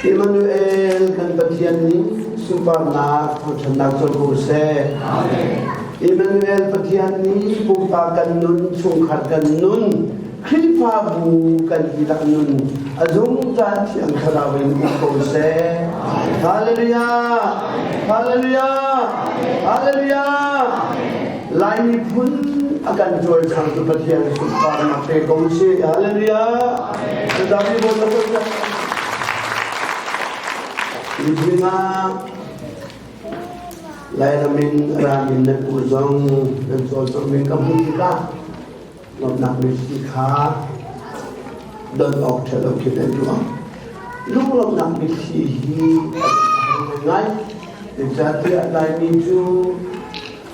Emmanuel kan Pathian nih sunparnak thangṭhatnak co ko seh. Emmanuel Pathian nih pumpak kan nun, chungkhar kan nun, Khrihfabu kan dihlak nun a zungzal Thiang Thlarau in um ko seh. Hallelujah! Hallelujah! Hallelujah! Lai miphun a kan cawlcangtu Pathian sunparnak pe ko sih. Hallelujah! Zapi bawi na Zing ah Lairam in ram in nan pu zong nan cawlcangh mi ka hmuh tikah lawmhnak mitthli kha don awk ṭha lo khin an ruah. Lunglawmhnak mitthli hi a har ngai. Zeicahtiah Laimi cu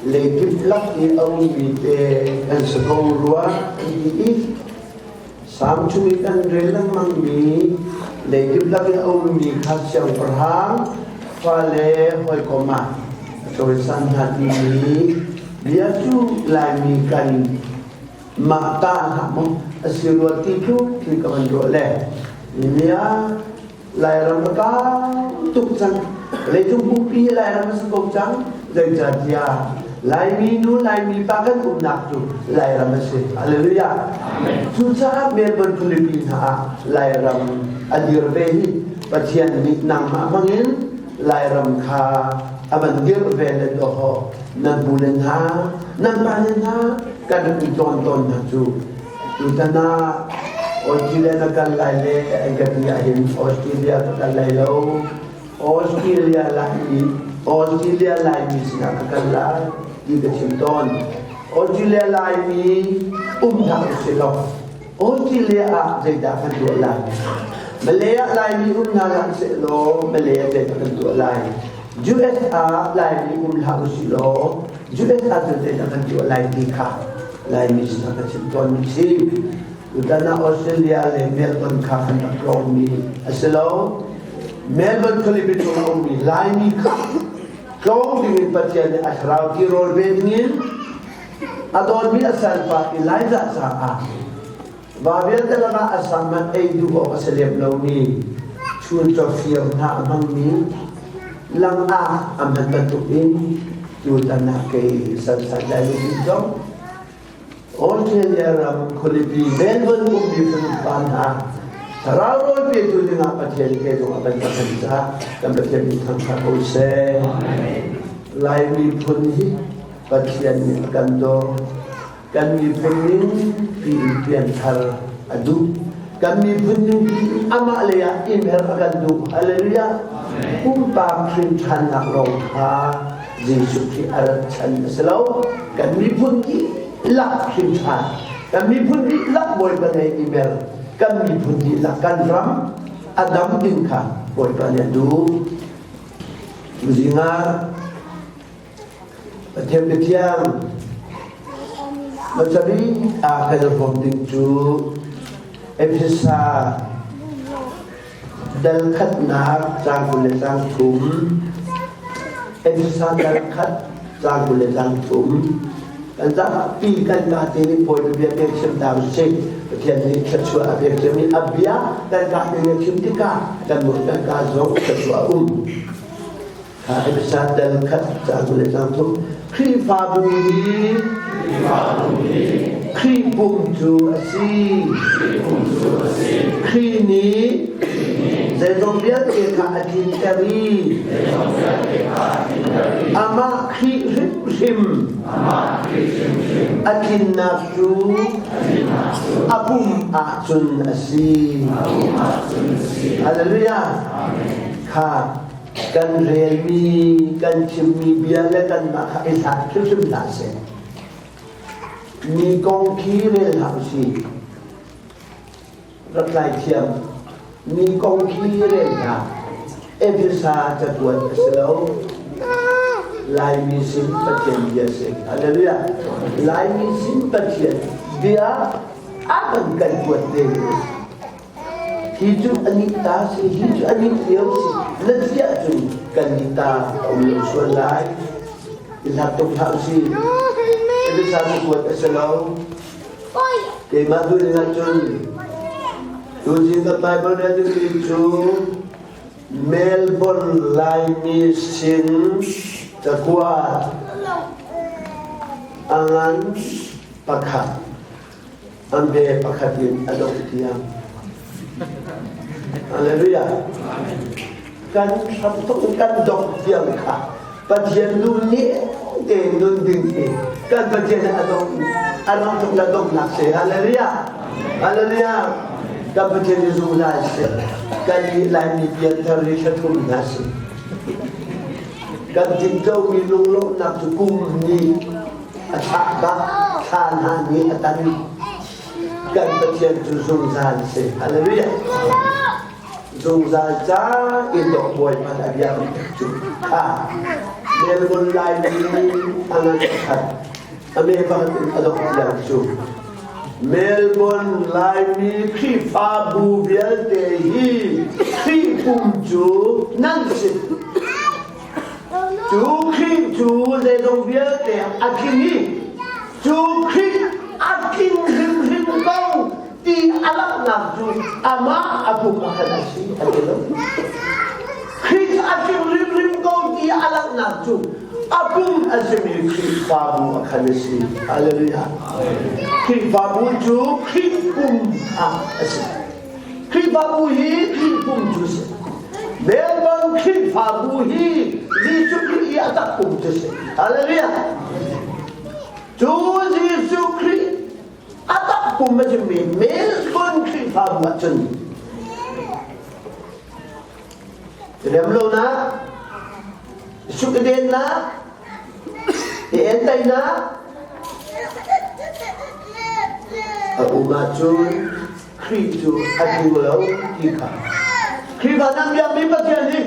leikip lak i a ummi te kan si ko rua an ti i Salm chung i kan rel lengmangmi leikip lak i a ummi kha siangpahrang fale hawikom ah a cawisan hna timi bia cu Laimi kan mah ta hlah maw a si rua ti tluk khi ka van ruah le nia Lairam a kau tuk cang. Leicung pumpi hi Lairam a si ko cang. Zeicahtiah Laimi nu, Laimi pa kan umnak cu Lairam a si. Hallelujah. Cucaah Melbourne khualipi hna ah Lairam a dir ve hi Pathian nih nangmah hmangin Lairam kha a van dirh ve le dawh nan pu le hna, nan pa le hna kan um tawn tawn hna cu Tutan ah Australia na kal lai le an ka ti ahhin Australia ka kal lai lo. Australia Laimi Australia Laimi sinah ka kal lai ti ka chim tawn. Australia Laimi um hlah usih law Australia ah zeidah kan tuah lai? Malay ah Laimi um hna hlah seh law Malay ah zeidah kan tuah lai? US ah Laimi um hlah usih law US ah cun zeidah kan tuah lai ti kha Laimi sinah ka chim tawnmi si. Tutan ah Australia le Melbourne kha kan rak tlawngmi a si lo. Melbourne khualipi chung a ummi Laimi kha tlawng dingin Pathian nih a thlarau tirawl ve dingin a dawtmi a salpa Elijah caah va vialte lakah a sang man ei duh awk a si lem lomi chuncaw fir hna a hmangmi langak a hman bantukin tutan ah kei sansan lai lu zong Australia ram khualipi Melbourne ummi pa hna thlarau rawl petu dingah Pathian ke zong a kan kan caah kan Pathian min thangṭhat ko seh. Lai miphun hi Pathian nih a kan daw. Kan miphun ning tiin pianthar a duh. Kan miphun ning tiin amah lei ah imher a kan duh. Hallelujah. Pumpak hrinṭhannak lawng kha Jesuh Khrih a rat chan a si lo. Kan miphun dihlak hrinṭhan. Kan miphun dihlak Bawipa lei i mer. Kan miphun dihlak kan ram a dam ding kha Bawipa nih a duh. Zingah Pathian biathiang hmasabik ah kan i hrawm ding cu Efesa dal khatnak caang 20 le caang thum Efesa dal khat caang 20 le caang thum kan zapi kan ka te nih Bawipa bia pek chim ta usih Pathian nih thluachuah a pek cem i a bia kan ka te nih chim tikah kan mut kan ka zong thluachuah a um. Kha Efesa dal khat caang 20 le caang thum Khrihfabu hi Khrih pum cu a si. Khrih nih zeizong vialte kha a tlinter i amah Khrih hrimhrim a tlinnak cu a pum ahcun a si. Hallelujah. Kha kan relmi kan chimmi bia le kanmah kha i hlat hrimhrim hlah seh. Mi kong khi rel hlah usih. Rak tlai thiam. Mi kong khi rel hlah. Efesa cakuat a si lo. Laimi sin Pathian bia si. Hallelujah. Laimi sin Pathian bia a kan kan kuat te. Hi cu a nih ta si, hi cu a nih lio si. Na ti ahcun kan nih ta a um lo sual lai. I hlat tuk hlah usih. Elisa cakuat a si lo. Keimah duh ning ahcun tuzing ka Bible rel dingmi cu. Melbourne Laimi sin cakuat a ngan pakhat a hme pakhat in a dongh tiang. Hallelujah. Kan hramthok in kan dongh tiang kha Pathian nu nih te nun ding hi kan Pathian a dongh a ramthok na donghnak si. Hallelujah. Hallelujah. Kan Pathian hi zungzal si. Kan nih Laimi pianthar hi thla hna si. Kan tincomi lunglawmhnak cu kum nih a thlah bak, thla hna nih a tan. Kan Pathian cu zungzal si. Hallelujah. Zungzal ca in dawh Bawipa a biakmi cu kha Melbourne Laimi a ngan pakhat a me pakhat in a dongh tiang cu Melbourne Laimi Khrihfabu vialte hi Khrih pum cu nan si. Cu Khrih cu zeizong vialte a tling i cu Khrih a tling hrimhrim ko ti a langhnak cu amah a pum a khan a si a ti lo. Khrih a tling hrimhrim ko ti a langhnak cu a pum a simi Khrihfabu a khan a si. Hallelujah. Khrihfabu cu Khrih pum ah a si. Khrihfabu hi Khrih pum cu a si. Melbourne Khrihfabu hi Jesuh Khrih i a tak pum cu a si. Hallelujah. Cu Jesuh Khrih a tak pum a simi Melbourne Khrihfabu ahcun remlonak, sukdennak, entainak a um ahcun Khrih cu a tling lo ti kha Khrihfa nan biakmi Pathian hi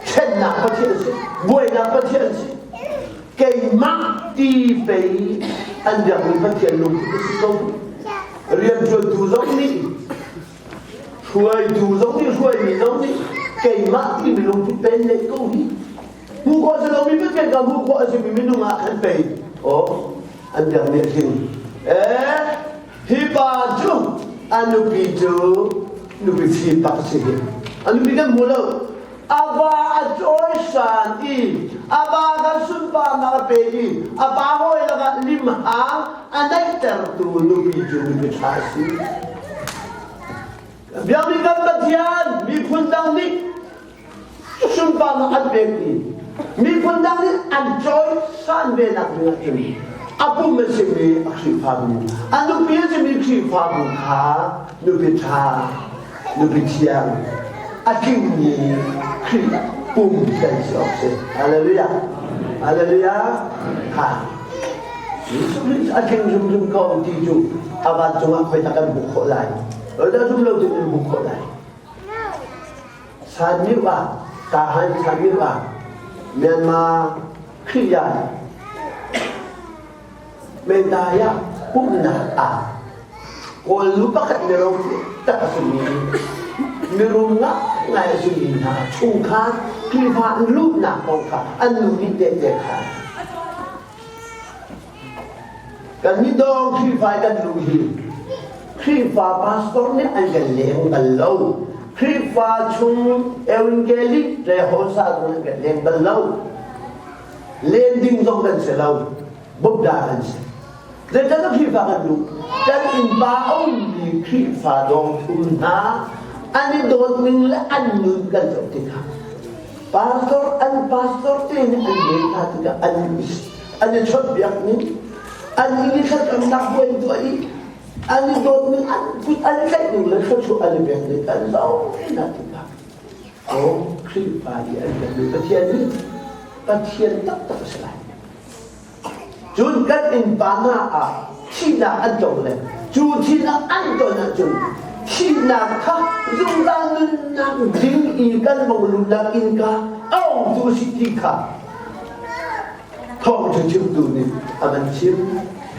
thlennak Pathian a si, buainak Pathian a si. Keimah ti pei an biakmi Pathian lungput a si ko. Rianṭuantu zong nih hruaitu zong nih hruaimi zong nih keimah timi lungput pen neih ko hi. Hmuh khawh si lomi Pathian ka hmuh khawh a simi minung ah khan pei oh an biakmi a tling. Eh Hi pa cu a nupi cu nupi fi pak a si hi. A nupi kan hmu lo. A va a cawisan i a va kan sunparnak a pe i a pa hawi lakah limhang a neihtertu nupi cu nupi ṭha a si. Biakmi kan Pathian miphun dang nih sunparnak an pek i miphun dang nih an cawisan ve nak ding ahcun a pum a simi a Khrihfabu a nupi a simi Khrihfabu kha nupi ṭha nupi thiang a tlingmi Khrih pum kan si awk si hallelujah hallelujah ha Jesuh Khrih a tling zungzung ko ti cu a vancung ah khoi tak kan hmuh khawh lai dah zum lo tin kan hmuh khawh lai Sanmyo ah Tahan Sanmyo ah Myanmar Khrihyan Mendaya pumhnak ah Kawl nu pakhat mirum tak a simi mirum ngai a simi hna chungkhar Khrihfa an luhnak kong kha an nu nih tehte kha kan nih dawng Khrihfa kan luh hi Khrihfa pastor nih an kan leng bal lo. Khrihfa chung evangelic le hosa zong an kan leng bal lo. Len ding zong kan si lo. Bobda kan si. Zeicahtiah Khrihfa kan luh? Kan innpa a ummi Khrihfa dawng thum hna an i dawt ning le an nun kan zoh tikah pastor an pastor te nih an len hna tikah an an i chawnhbiak ning an i thlacamnak buai tuah i an i dawtning an kut an tlaih ning le thluachuah an i pek ning kan zoh hna tikah oh Khrihfa i an kan Pathian nih Pathian taktak a si lai cun kan innpa hna ah thihnak an tong le cu thihnak an ton ahcun thihnak kha zungzal nunnak ding i kan vong luhnak innka a ongtu si ti kha Thawngṭha chimtu nih a van chim.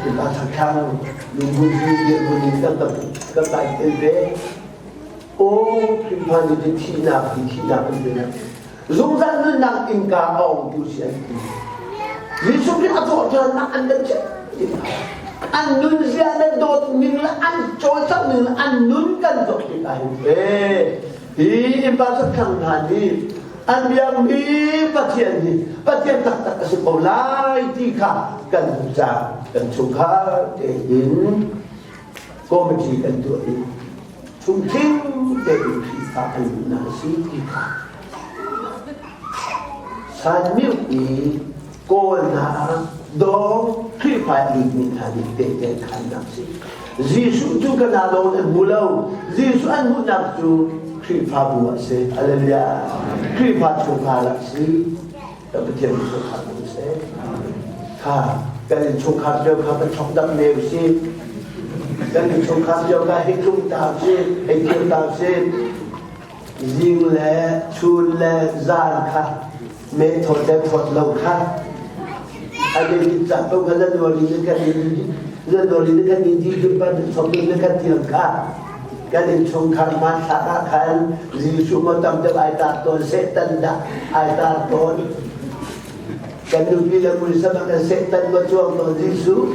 Innpa thakthang lungmun hi dirhmun in kan kan kai tel ve. Aw Khrihfa nih cun thihnak hi thihnak an ti Zungzal nunnak innka a ongtu si an ti. Jesuh Khrih a thawhṭhannak an kan chimh tikah an nunzia le dawt ning le an cawlcangh ning le an nun kan zoh tikah hin ee. Hi innpa sakthang hna nih an biakmi Pathian hi Pathian taktak a si ko lai ti kha kan hmuh caah kan chungkhar tein committee kan tuah i chungtling tein Khrihfa an luhnak a si ti kha Sanmyo i Kawl hna dawng Khrihfa lutmi hna nih tehte khannak si. Jesuh cu ka na lawng an hmu lo. Jesuh an hmuhnak cu Khrihfabu a si. Hallelujah. Khrihfa chungkhar a si. Kan Pathian chungkhar a si. Kha kan in chungkhar cio kha kan chok dam ne si. Kan in chungkhar cio kha hei tlung ta si, hei kir ta si. Zing le chun le zan kha me thawt le thawt lo kha a biapit cak ko kha January ni kan in January ni kan in December ni thawk ni kan tiang kha kan innchungkhar hmanthlak ah khan Jesuh maw tam deuh ai tar tawn Satan dah ai tar tawn kan nupi le muisam ah kan Satan maw cuang tawn Jesuh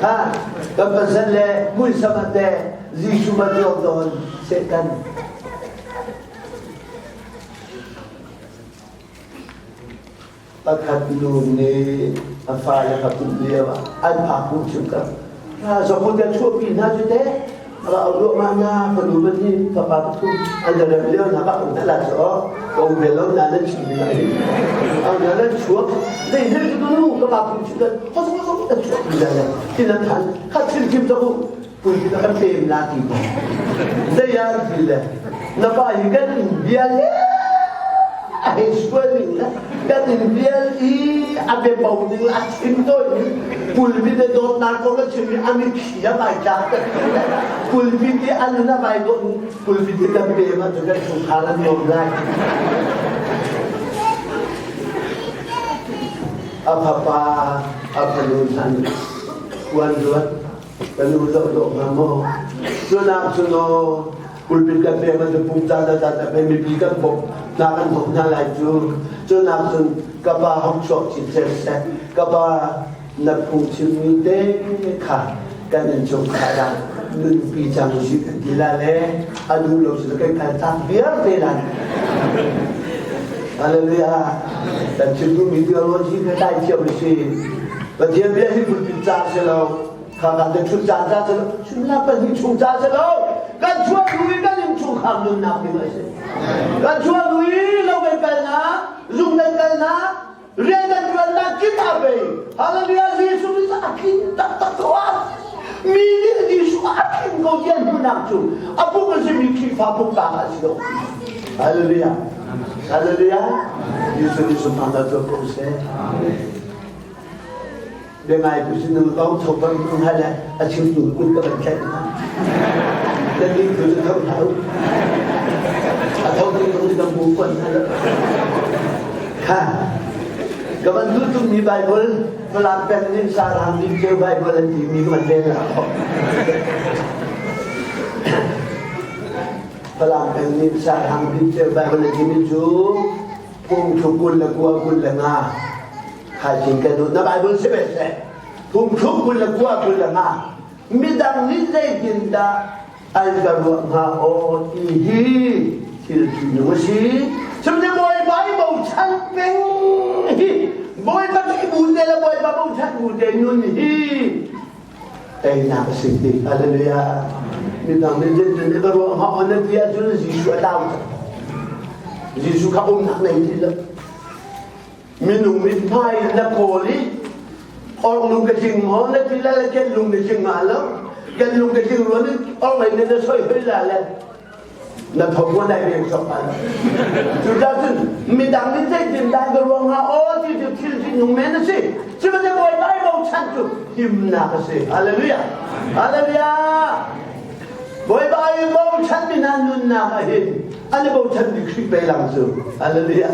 ha kan pasal le muisam ah teh Jesuh maw cuang tawn Satan Pakhat nu nih a fale kha pumh lio ah an phak hnu chung ka hna zong kan chuahpi hna cu teh a ruah ma na fanu ban hi fapa pathum an da rem lio na ka um na la cho ka um ve lo na nan chim lai ang na nan chuak dei hel tu nu ka pa pum chu kan ho so so kan chuak mi la tin an than kha thil kim to pui kan pem la ti ko zei ah ti le na pa hi kan bia le a hei sual ning le kan in bial i a bia bo ning a chim tawi ni pulpit le dawtnak kong a chim i a mitthli a vai tlak pulpit i an na vai dawt pulpit i kan pem ahcun kan chungkhar an nuam lai a fapa a fanu hna nih uan ruat Kan nu zoh dawh hnga maw? Cunak cun aw pulpit kan pek man cu pum caan da caan pe mipi kan bawmh hna kan bawmh hna lai cu. Cunak cun ka pa hong chuak chin seh seh ka pa na phungchimmi te kha kan innchungkhar ah nunpi cang usih kan ti la le a duh lo si kan kal tak viar te lai. Hallelujah. Kan chim duhmi theology kha tlai thiam a si. Pathian bia hi pulpit ca si lo. Khaka te chun caan ca si lo. Chunla pahnih chung ca si lo. Kan chuah hnu i kan innchungkhar nunnak ding a si. Kan chuah hnu i lo kan kalnak, zung kan kalnak, rian kan ṭuannak kip ah pei. Hallelujah Jesuh Christ a tling taktak ko ah. Mi nih Jesuh a tling ko ti an hmuhnak cu a pum a simi Khrihfa pumpak ah a si lo. Hallelujah. Hallelujah. Jesuh nih sunparnak cu ko seh. Biangai tu sin nang kong tho bang tu hna le a chim tu kut ka van tlaih hna. Nan nih tu cu tho hlah u. A tho tu tu kan bu kuan hna lo. Kha ka van duh tuk mi Bible Falam peng nih Sarang nih ceu Bible an ti mi ka van rel la kho. Falam peng nih Sarang nih ceu Bible an ti mi cu phungthluk 29 25 thaizing kan duh na Bible si ve seh phungthluk 29 25 midang nih zeitindah an ka ruah hnga aw ti hi thil ṭihnung a si cun Bawipa i bochan peng hi Bawipa ṭih bu te le Bawipa bochan bu te nun hi teinak a si ti hallelujah midang nih zeitin ka ruah hnga aw na ti ahcun Jesuh a tlau Jesuh kha umnak nei ti lo minung mithmai in na kawl i orng lung ka tling maw na ti la le ken lung na tling ma lo ken lung ka tling ruan in orng lei na soi hoi la le na thong mo dai beng sok pa cucaah cun midang nih zeitin dah ka ruang hnga aw ti cu thil ti nung men a si sihmanhsehlaw Bawipa i bochan cu himnak a si hallelujah hallelujah Bawipa i bochan mi hna nunnak ah hin an i bochan mi Khrih pe lang cu hallelujah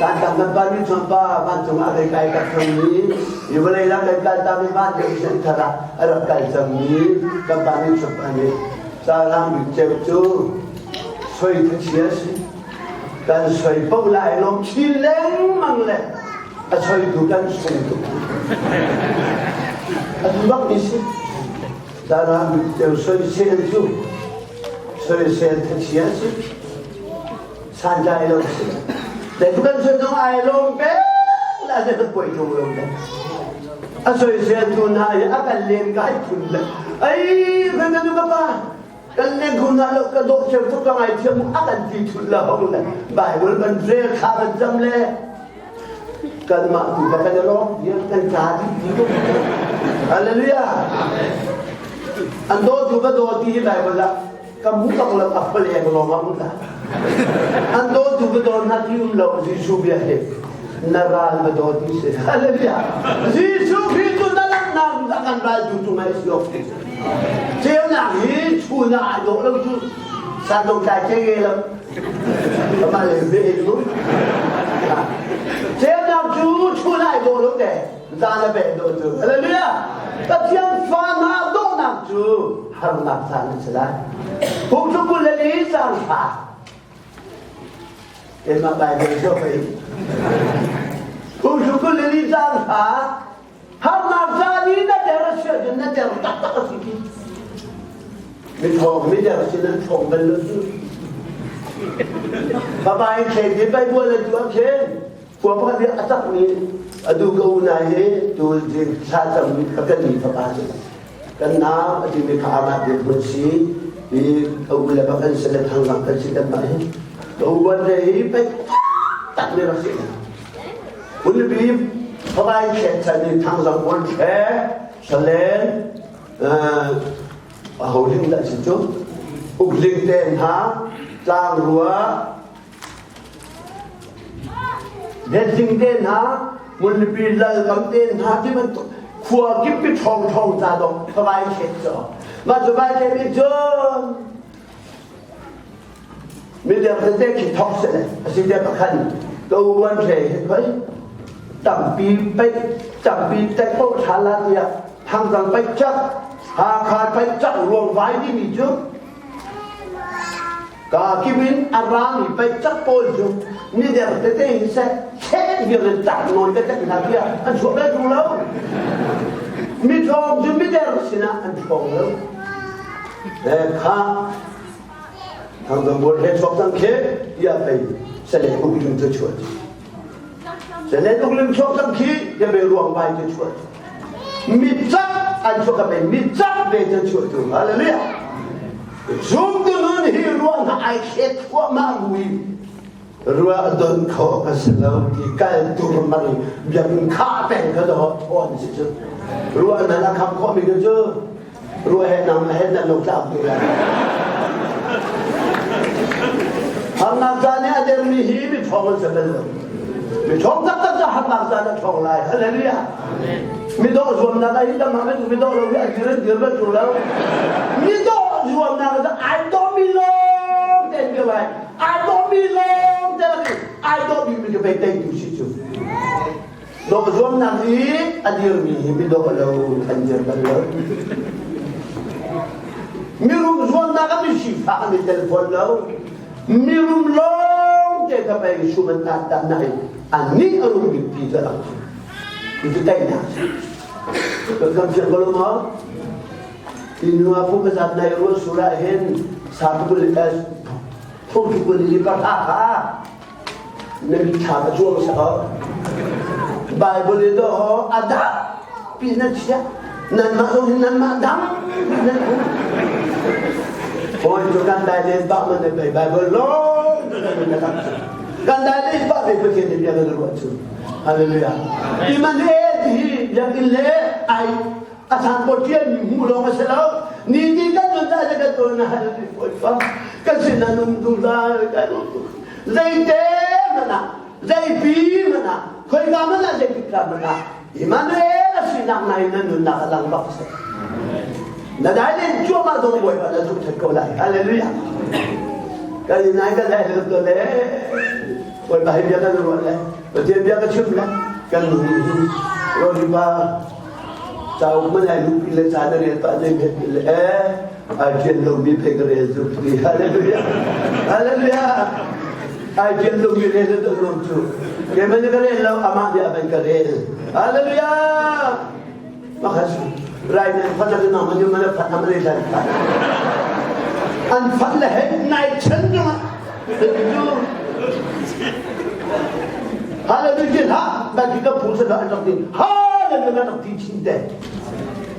kan tam kan pa ni chuan pa vancung ah kai kai tak cang mi i vawlei lam kan kal ta mi van kan sen thar ah a rak kal cang mi kan pa ni chuan pa nih salang bik ceu cu soi thachia si kan soi po lai lom chin lengmang le a soi tu kan sung tuk a tu bak mi si salang bik ceu soi sel cu. Soisel thachia si. Santlai lo si. Dai kan soi zong ai lawm peng la se kan poi tung lo le. A soisel tu na i a kan len kai phun le. Ai kan kan ka pa kan len khu na lo ka dawh cheu tuk ka ngai thiam a kan ti thut la hong le. Bible kan rel kha kan cam le. Kanmah tu ka kan i lawm vial kan tla dih Hallelujah. An daw tu va daw ti hi Bible ah ka mu bak lo a phaleng lawng ah um la. An daw tu va daw na ti um lo Jesuh bia hi na ral va daw ti si. Hallelujah. Jesuh Khrih cu na langhnak a kan ral tu tu ngai si ok. Ceunak hi chun ah ai dawh lo cu san dong tlai ke nge lo. Amah le ve lu. Ceunak cu chun ai dawh lo te zan a beh dawh cu. Hallelujah. Pathian fa hna dawhnak cu harnak caan an si lai. Phung cu kul le li caan fa. Keimah Bible cu pei. Phung cu kul le li caan fa. Harnak caan i na der a si ahcun na der taktak a si khi. Mithawng mi der sin an thawng bal lo cu. Baba in khen hi Bible an tuah khen. Khua pakhat hi a cakmi a du ka unai hi tu thla cam ka kan mi fapa cu. Kan nau a timi kha amah dirhmun si i ka u le bak an si le thangzang kan si kan mah hi. Ka u buan re hi pei tak mi rak si. Unbi favai khen chan i thangzang buan ṭhe salen aho ling dah si cu ukling te hna tlangrua Hmetling te hna Ngunlipi lalkam te hna ti bantuk khua kip pi ṭhawng ṭhawng ca dong favai khen cu mah cu vai khen nih cun midang tete khi thok se le a si te pakhan ka uan hle hi khoi tampi pei tampi tek po tha la tiah thangzang pei chak Hakha pei chak ruang vai ti mi cu ka kip in a rami pei chak pawl cu mider tete in seh cheh vial in tak nawn te tek hna tiah an chuah bel tung lo mi ṭhawng cu mider sinah an ṭhawng lo kha thangzang bual he chuak cang khi tiah pei sale uk ling cu chuah sale uk ling chuak cang khi tiah pei ruang vai cu chuah mi cak an chuak ka pei mi cak ve cu chuah tu hallelujah zumtu nun hi ruang ha ai thlet thluahmah bui ruah don kho ka si lo ti kal tur mang biakinn khah peng kha do thawn si cu ruah nan a kham khawh mi cu ruah he nang he nan lo tlak tu lai harnak caan i a dermi hi mi ṭhawng an si bal lo mi ṭhawng taktak cu harnak caan a ṭhawng lai hallelujah mi dawh zuamnak ah hi tam hang mi dawh lo hi a dir an dir bal ṭung lo mi dawh zuamnak ah ai dawh mi lawng te an dir lai ai dawhmi lawng te lak i ai dawhmi mi cu pei teitu si cu dawh zuamnak i a dirmi hi mi dawh lo an dir bal lo mirum zuamnak ah mi sifak an i tel fawn lo mirum lawng te kha pei sum an tat ta na i anih a rum bik ti cu a lang cu cu teinak si kan kam fiang ko lo maw Inu a pum zat nai rual sur ah hin sa phung kul li pahra kha na mitthlam a cuang sak Bible in ho a dang pi na chia nanmah zong hin nanmah dang nan um hawi cu kan dai len bak man pei Bible lawng kan dai len bak ve Pathian nih bia kan ruah cu Hallelujah Immanuel ti hi biakinn le ai a sang ko ṭialmi hmuh lawng a si lo ni ti kan nun lai le kan tuan na hal bawipa kan sin ah nung zungzal kan um zeite hmanh ah zeipi hmanh ah khoika hmanh ah zeitik ka hmanh ah Immanuel a sinak nai na nunnak a lang bak si na dai len cuahmah zong bawipa na zumh that ko lai hallelujah kan in nai kan dai le to le bawipa hi bia kan ruah le Pathian bia ka chim le kan nun hi roripa Cauk man ai luhpi le ca na rel pah zei hmet le eh ai ṭian lomi phei ka rel cu ti hallelujah hallelujah ai ṭian lomi rel le dong lom cu keimah nih ka rel lo amah nih a van ka rel hallelujah makhat rai nan phat na man man phat na man lan phat. An fat le hei nai chen zongah cu Hallelujah hlah na ti ka phung sa an rak ti Hallelujah rak ti chin te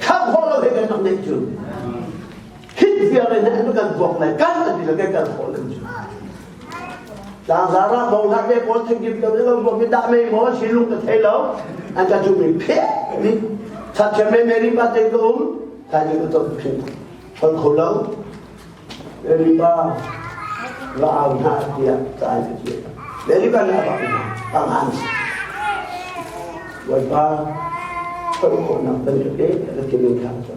kham khawh lo he kan rak neih cu hit viar in an kan vuak lai kan an ti lo kan kan khawh lo cu Tlangzar ah bong hlat le pawl thingkip lo lo vuak mi dah mei maw silung ka thei lo an ka cu mi phe ni chat me Mary pa te ka um thai ni ka to phin Holh kho lo. Mary pa va au hna tiah ca an ka ṭial. Mary pa nih a va hna, pangan si. Bawipa holh khawhnak bantuk te ka ti min kha cu.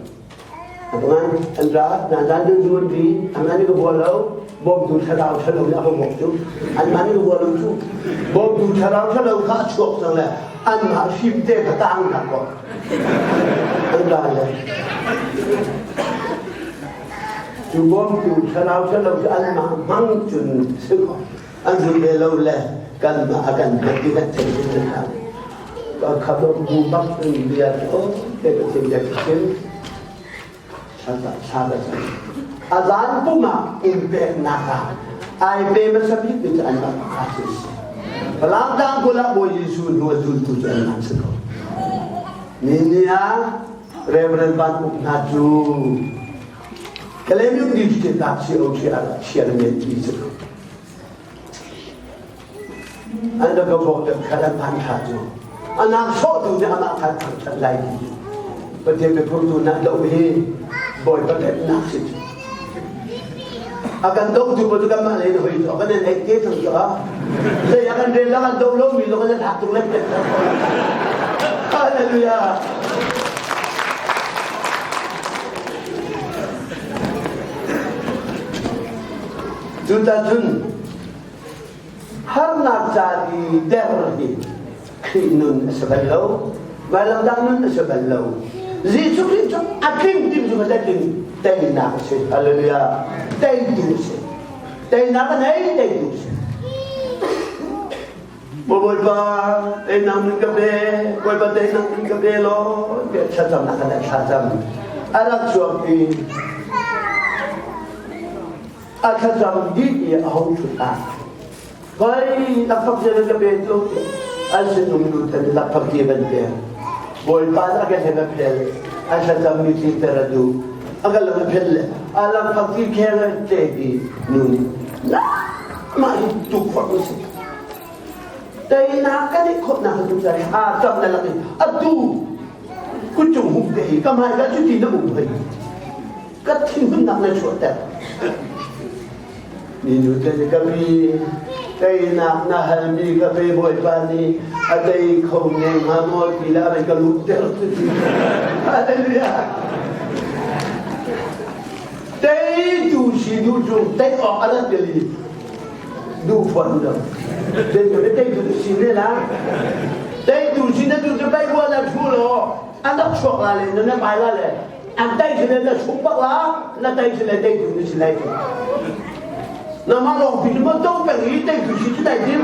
A pangan an ra, na zan dun zuan pi, an mah nih ka bua lo, bawmtu thlarau ṭhalo nih a ka bawk cu. An mah nih ka bua lo cu. Bawmtu thlarau ṭhalo kha a chuak cang le anmah hrim te kha tang hna kaw. An ra le cu bawmtu thlarau ṭhalo cu anmah hmang cun si kaw an zum ve lo le kanmah a kan hman ti kan theih in kan hal. Ka kha bu bak in bia cu te ka chim bia ka chim a zan pum ah pumpeknak ah ai pe hmasa bik mi cu anmah pakhat cu a si. Falam tlang kul ah Bawi Jesuh hnu a zultu cu anmah si ko. Ni ni ah Reverend Van Uk hna cu Kalaymyo District ah COC ah chairman ti si ko. An rak ka bawk deuh kha an phan tha cu. Anak sawhtu nih amah kha thangṭhat lai ti. Pathian biaphurtu na doh hi Bawipa peknak si cu. A kan dohtu pa cu kanmah lei na hoi cu kan in eih te cang cu a. Zei a kan rel a kan doh lomi zong kan hak tuk lek lek Hallelujah. Cuta cun harnak caan i der hi Khrih nun a si bal lo, vailamtah nun a si bal lo. Jesuh Khrih cu a tling tim cu a tling teinak a si. Hallelujah. Teitu a si. Teinak a nei, teitu a si. Bawipa teinak nun ka pe, Bawipa teinak nun ka pe law, tiah thlacamnak kan thlacam. A rak chuak i a thlacam dih i a hung ṭhut ah hoi lakphak cia nan ka pe tu an sinum nu ten lakphak cia kan pek bawipa a ka he na phel a thlacam mi tlinter a duh a ka lang a phel le a lakphak ti kheng a tle ti nu nih mah hi tukforh na si teinak kan i khawhnak tu ca a cam na lak i atu kucung hum te hi ka hmai ka cuti na um hoi ka thinhunnak na chuahter minu te nih ka mi teinak na halmi ka pe bawipa nih a tei kho ne hnga maw ti la ka lutter hallelujah teitu si duh cu tei awk a rat bel i duh fawn lo teitu teitu si ne la teitu si na tu cu bai bual na thu law an rak chuak la le na na pai la le An tai si le na sung bak la, na tai si le tei tu na si lai cu. Na mah lawng pi ma to peng i tei tu si cu dai tim.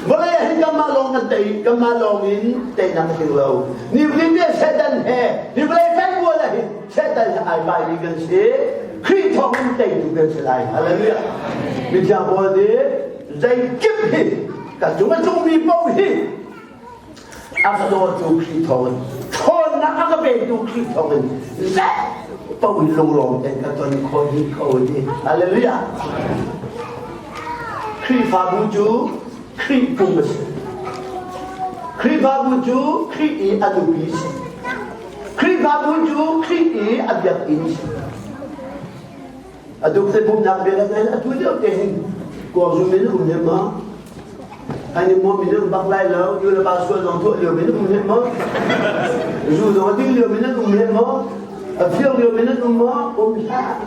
Vawlei ah hin kanmah lawng kan tei, kanmah lawng in teinak a tling lo. Ni vawlei Satan he, ni vawlei fengual ah hin Satan he ai pai mi kan si. Khrih thawng in teitu kan si lai. Hallelujah. Mithiang Paul nih zeikip hi ka cung a cungmi paoh hi A ka dawtu Khrih thawngin ṭhawnnak a ka petu Khrih thawngin zei paoh in lunglawm tein ka ton khawh dih ko ti. Hallelujah. Khrihfabu cu Khrih pum a si. Khrihfabu cu Khrih i a nupi a si. Khrihfabu cu Khrih i a biakinn a si. A duk te pumnak bia kan atu lio te hin kuangzu min um hem ma? Ani mo min um bak lai lo, nu le pa sual zong tuah lio min um hem ma? Zu zong a ding lio min um hem ma? A fiang lio min um ma? Um hlah.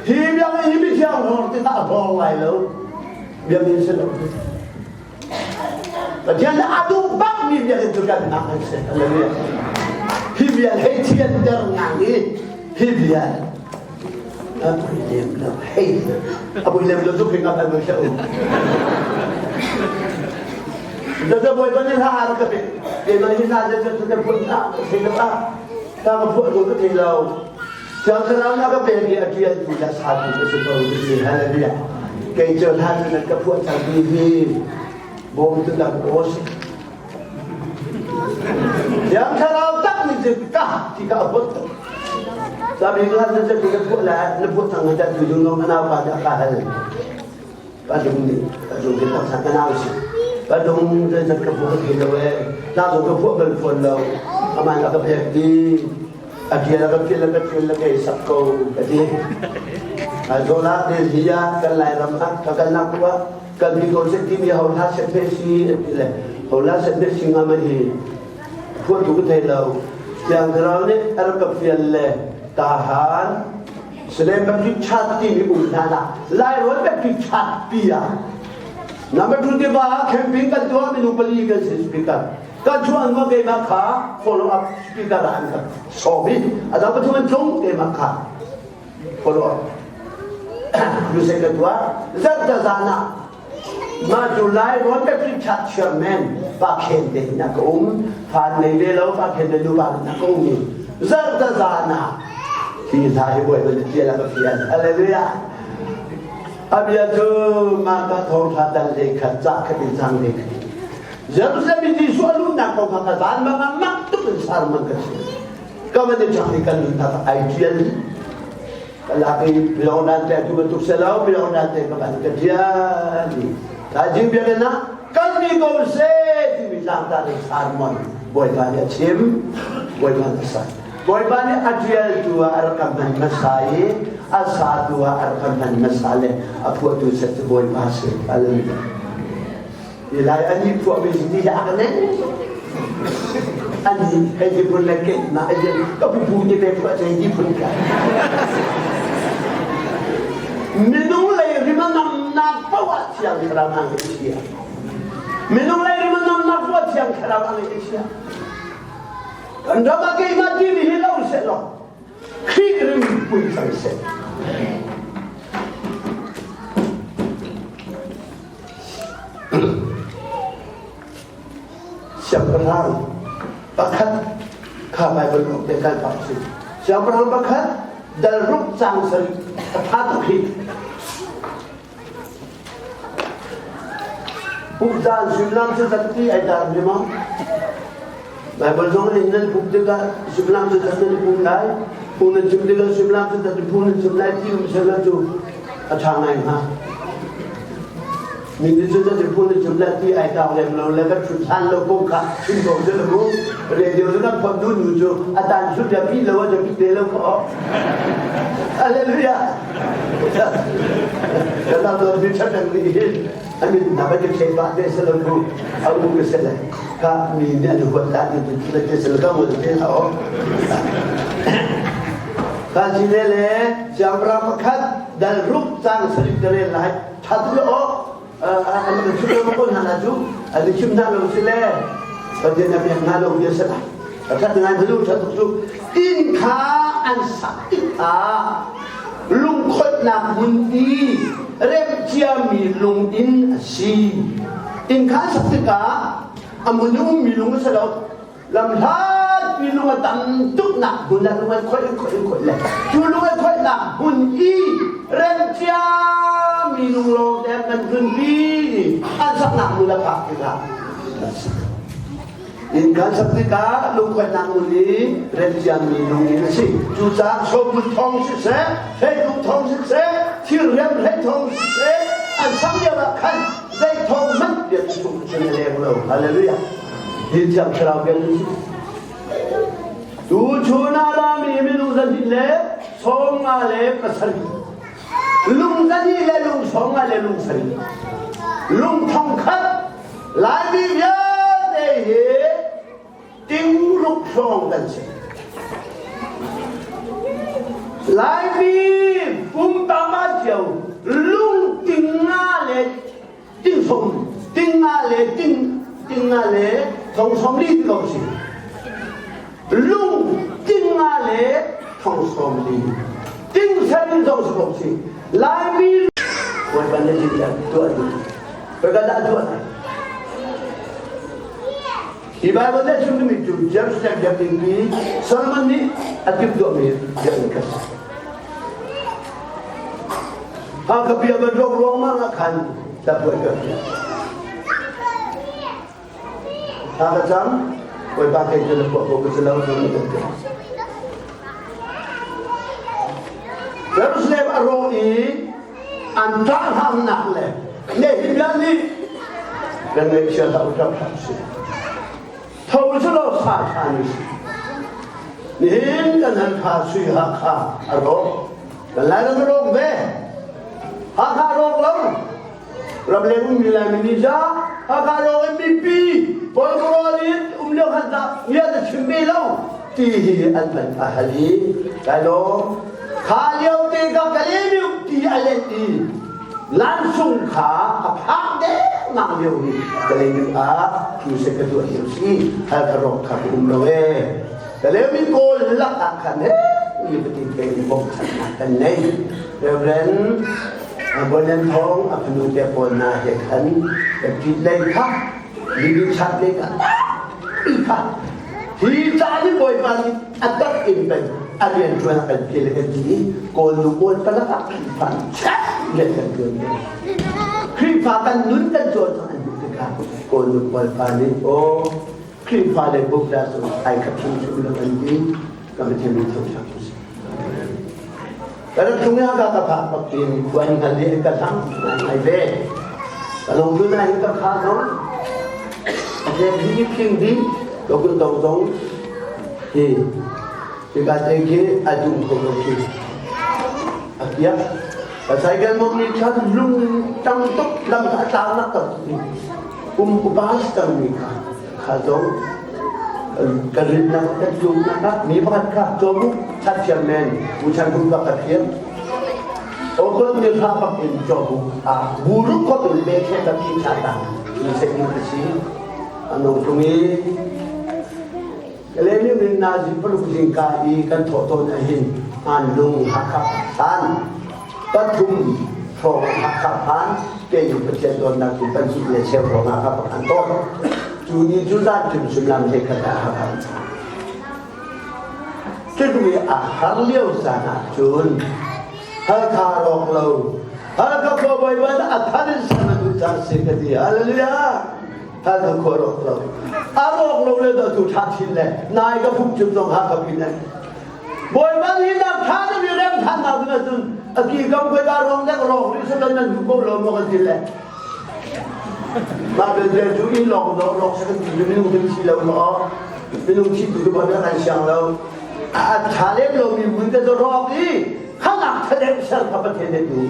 Hi biakinn hi mithiang hor te ta hor lai lo. Biakinn si lo. Pathian a duh bak mi biakinn cu kan nak an si. Hallelujah. Hi bia hei thian der ngang i hi bia a pui lem lo hei a pui lem lo cu khi ngam an se u da da boy ban ha har ka pe ke ma hi na da da da pun na thei lo a ta ka phu ko ka thei lo. Thiang Thlarau na ka pek i a ṭialtu le a satu ka si ko ti hallelujah. Kei cu hla cu nan ka phuah cang ti hi bawmtu dang aw si. Thiang Thlarau tak nih cun ka ti ka a huat tuk. Sabi hla cu cu ka phuah le na phuah cang na tu dung nong anau pa nih a ka hal. Pa dung nih pa dung ke tak ka nau si. Pa dung cu zat ka phuah ka thei lo e. Na zong ka phuah bal fawn lo. Aman a ka pek di. A ṭial a ka ṭial a ka ṭial a ka i sak ko ka ti. Aizawl ah Delhi ah kan Lairam ah ka kalnak tu ah kan mi ko set timi ho hla set ve si an ti le ho hla set ve si nga ma hi phuah tu ka thei lo. Tiang Thlarau nih a rak ka fial le tahan Salem Baptist Church timi um hlan ah Lairawn Baptist Church pi ah number 2 tiva ah camping kan tuah minung pali kan si speaker kan chuah hnu keimah kha follow up speaker ah an ka sawm i a dang pathum an tlung keimah kha follow up crusade ka tuah zarh zan ah mah cu Lai Rawn Baptist Church chairman pa khen te in a ka um fan nei ve lo pa khen te nu pa in a ka um i zarh zan ah hi hla hi bawi ban tial a ka fian hallelujah a bia cu mah ka thawngtha dal le khat ca khat in cang le khat Jerusalem i Jesuh a luhnak kong kha ka zan bang ah mak tuk in sermon ka chim. Ka van i ṭhang i kan nunnak ai ṭial. Ka lak i bilong te tu bantuk se lo bilong te ka van ka ṭial. Thaizing biakinn ah kan mi ko se timi tlangtar in sermon Bawipa nih a chim. Bawipa nih a sa. Bawipa nih a ṭialtu ah a rak ka hman hmasa i a satu ah a rak ka hman hmasa le a phuahtu set cu Bawipa si. Hallelujah. Ti lai an i phuahmi si ti hi a ka nen. An hei ti phun le ke na ai ka pupu ni pe phuah cei ti phun ka. Minung lei rimanamnak poah thiang thlarau ang i chia. Minung lei rimanamnak poah thiang thlarau ang i chia. Kan ram ah keimah timi hi lo seh law Khrih rim pui cang seh. Siangpahrang pakhat kha Baibal uk te kan pak si. Siangpahrang pakhat dal ruk cang sarih a tha tuk hi. Pumzaan suimilam cu zat ti ai dar mi ma? Baibal zong in nan pum tikah suimilam cu zat nan pum lai. Phung nan chim tikah suimilam cu zat phung nan chim lai ti um sehla cu a ṭha ngai hnga. Mi nih cu zat phung nan chim lai ti ai tar lem lo le kan ṭhut hlan lo kong kha chim ko cu le mu. Radio cu kan phon nu nu cu a tan ṭhut ya pi lo a pi te lo kho. Hallelujah. Kan lam lo mi ṭhat nih hin a min hna ba ke ba te se lo bu a u ke se le ka mi nih an huat la ti tu le te se lo ka mu te ha o ka ji le le siangpahrang pakhat dal ruk cang sarik te le lai that le o an kan chim lo ko hna na cu an chim hna lo si le Pathian a pek hna lo bia se lai a that ngai hnu that cu inn kha an sak tikah lungkhoihnak hmun i remhciami lung in a si. Inn kha sak tikah a hmun i ummi lung a si lo. Lamhlatpi lung a tam tuknak hmun ah lung an khoih in khoih in khoih le cu lung an khoihnak hmun i remhciami lung lawng te an tlunpi an saknak hmun a phak tikah Inn kan sak tikah lungkhuainak hmun i remciami lung in a si. Cucaah sawput thong siseh, hreitlung thong siseh, thirrem hlei thong siseh, an sak lio ah khan zei thong hmanh biak chung cun a leng lo. Hallelujah. Hi thiang thlarau bia cu si. Tu chun ah rami minung zahnih le 57 lung zahnih le lung 50 le lung sarih lung thong khat Laimi vialte hi tingruk hrawng kan si. Laimi pum tama cio lung ting nga le ting sawm ting nga le ting ting nga le thong sawm li ti ko si. Lung ting nga le thong sawm li ting sen in zong si ko si. Laimi Bawipa na jin tuah duh. Bawipa dah tuah lai. Hi Bible nih a chim mi cu Jerusalem biakinn pi Solomon nih a timhtuahmi biakinn kha si. Hakha bia van rawk ruangmang ah khan tapuai ka fiah. Thla ka cam, Bawipa kei cu na phuah ko ka si lo tu na kan ti. Jerusalem a rawh i an ṭah hangnak le Nehemiah nih kan ngaihchia hlah u ṭap hlah usih. Tho cu lo sa ṭhan usih. Nihin kan Halkha Sui Hakha a rawk. Kan Lairam a rawk ve. Hakha a rawk lo. Ramleng ummi Laimi nih ja Hakha rawk in mipi Kawlrawl in um lio khan dah ngiat a chim ve lo ti hi an van a hal i kai lawm. Kha lio te ka Kalemiuk ti a let i Lansung kha a phak dengmang lio hi Kalemiuk ah thu se ka tuah lio si Halkha rawk kha ka um lo ee. Kalemi kawl lak ah khan he mi patin te in bawmchannak kan nei. Reverend Bonen Thong a fanu te pawl hna he khan tit lei kha Libin chat lei kha i kha hi ca ni Bawipa nih a tak in pei a rian ṭuan a kan fial kan ti i kawl nu kawl palak ah Khrihfa chat rian kan ṭuan ve. Khrihfa kan nun kan cawn cang an duh tikah kawl nu kawl pa nih aw Khrihfa le Buddha cu ai khat hrimhrim lo an ti ka Pathian min thangṭhat u sih. Ka rak tlung i ka ka phak bak tin khuan hngal i ka hlang ngai ve. Ka lung tu na hin ka kha zong a tlek hi phing di ka kun dong zong hi hika te khi a dum kho lo khi a kiak ka cycle mong ni khan lung tang tuk lam a tlang nak tak um upa cangmi kha kha zong ka rinnak ka tlumnak ah mi pakhat kha cawm that thiam men bu chan kum ka ka thiam okon mi hla bak in cawm a buru ko in me khe ka pi tha ta ni se ni ka si anong tung i Lemi min nazi paruk zingka i kan thawh tawn ahhin an lung Hakha phan pathum hrawng Hakha phan kei Pathian dawtnak cu pahnih le cheu hrawng Hakha phan tawn. Cu ni cu zan thum suimilam hlei khat ah Hakha Cuti a har lio caan ah cun Halkha rawk lo Halkha khua Bawipa a thar in sam a duh cang si ka ti. Hallelujah! Halkha khua rawk lo. A rawk lo le do tu ṭha chin le nai ka phung chim zong Hakha pin le. Bawipa nih nak ṭha na mi rem ṭhan nak ding ahcun a ki kam khoi ka rawng dek rawk rih sa nan duh ko lo maw kan ti le. Mah belte cu inn lawng do rawk sa kan ti minung kan si lo maw minung thi tu tu kan siang lo. A ṭha lem lo mi mun te rawk i khanak thalem ser kha Pathian nih duh.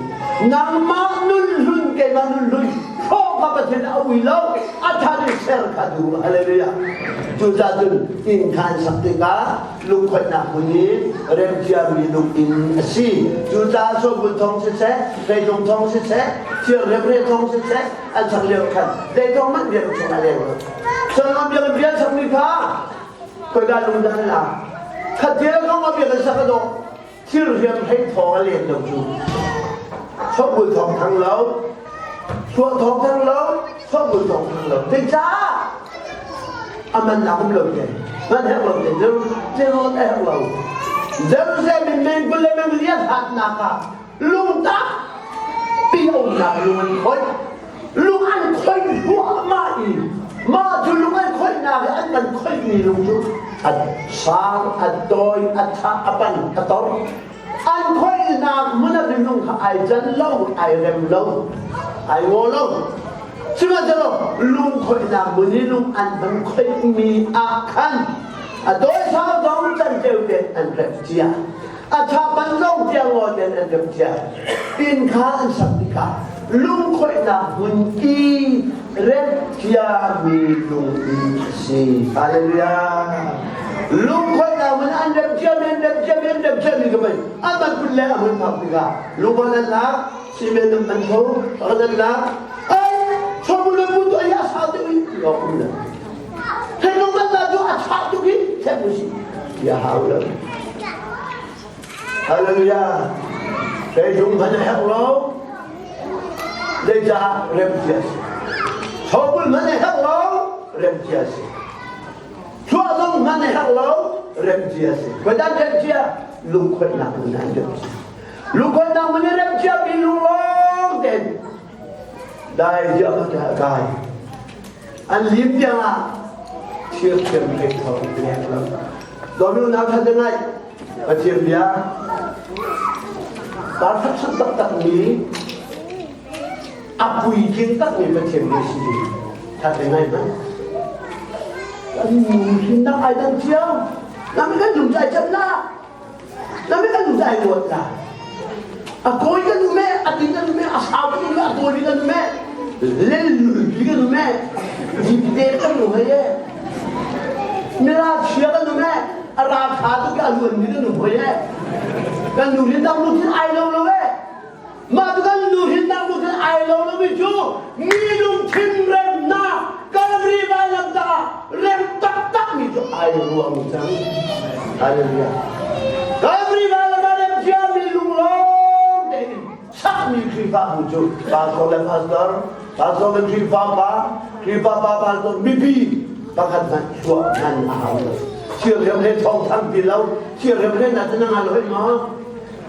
Nangmah nun hlun keimah nun hlun hrawh kha Pathian a ui lo a thar in ser kha duh. Hallelujah. Cucaah cun inn kha an sak tikah lungkhoihnak hmun i remciami lunginn a si. Cucaah Sobul thong siseh, Hreitlung thong siseh, Thirremre thong siseh an sak lio khan leitong hmanh biak chung a leng lo. Solomon biakinn rian sakmi kha khoika lung dah an lak? Khatil kong a biakinn sak a dawh. Thil riam hlei thawng a len lo cu. Sobul thong thang lo, suah thong thang lo, sobul thong thang lo. Zeicah? A man nak um lo te. Man herh lo te. Jerusalem a herh lo. Jerusalem in meng 20 le meng lian hatnak ah lungtak pi umnak lung an khoi. Lung an khoi hluahmah i mah cu lung an khoihnak i an kan khoihmi lung cu a sang, a tawi, a tha, a pan, a tor. An khoihnak hmun ah minung kha ai can lo, ai rem lo, ai ngaw lo. Sihmanhsehlaw lung khoihnak hmun i lung an van khoihmi ah khan a tawi sau zong canceu tein an rem cia. A tha pan zong tiang ngaw tein an rem cia. Inn kha an sak tikah lungkhoihnak hmun i remciami lunginn a si. Hallelujah. Lungkhoihnak hmun an remciami an remciami an remciami ka mei an man kun le a hun phak tikah lungkhoih an lak cement an man tho an lak ai chomu le mu to ya sa te ui lo kum le thei lung man la cu a tha tuk i thep u si ya hau lo Hallelujah. Zeizung hmanh a herh lo. Zeicah remcia si. Chawbul hmanh a herh lo, remcia si. Chuah zong hmanh a herh lo, remcia si. Khuadan remcia, lungkhoihnak in an remcia. Lungkhawnnak man i rem ciami lunglawng tein dai ziah a kai. An lim tiang ah thirthiam hlei thawng leng lo. Dawmi unau ṭha te ngai Pathian bia parfection taktak mi a puitling takmi Pathian bia si ṭha te ngai hmanh. Kan hrinnak ai dang cio. Nang kan lung ai chan la. Nang kan lung ai luat la. A kawi kan um e, a ting kan um e, a sau kan um e, a tawi kan um e, lel lulpi kan um e, dipte kan um hei e. Mira chia kan um e, a ra tha tu ka luan mi kan um hoi e. Kan nu hin dang lu thin ai lo lo e. Mah tu kan nu hin dang lu thin ai lo lo mi cu mi lungthin remnak Calvary vailam caah rem taktak mi cu ai ruang cang. Hallelujah. Calvary vailam ah rem ciami lunglawm tein sakmi Khrihfabu cu pastor le pastor, pastor le Khrihfa pa, Khrihfa pa pastor mipi pakhat hmanh chuah hman a hau lo. Thirriam he thawng thang ti lo, thirriam he na na ngal hoi ma?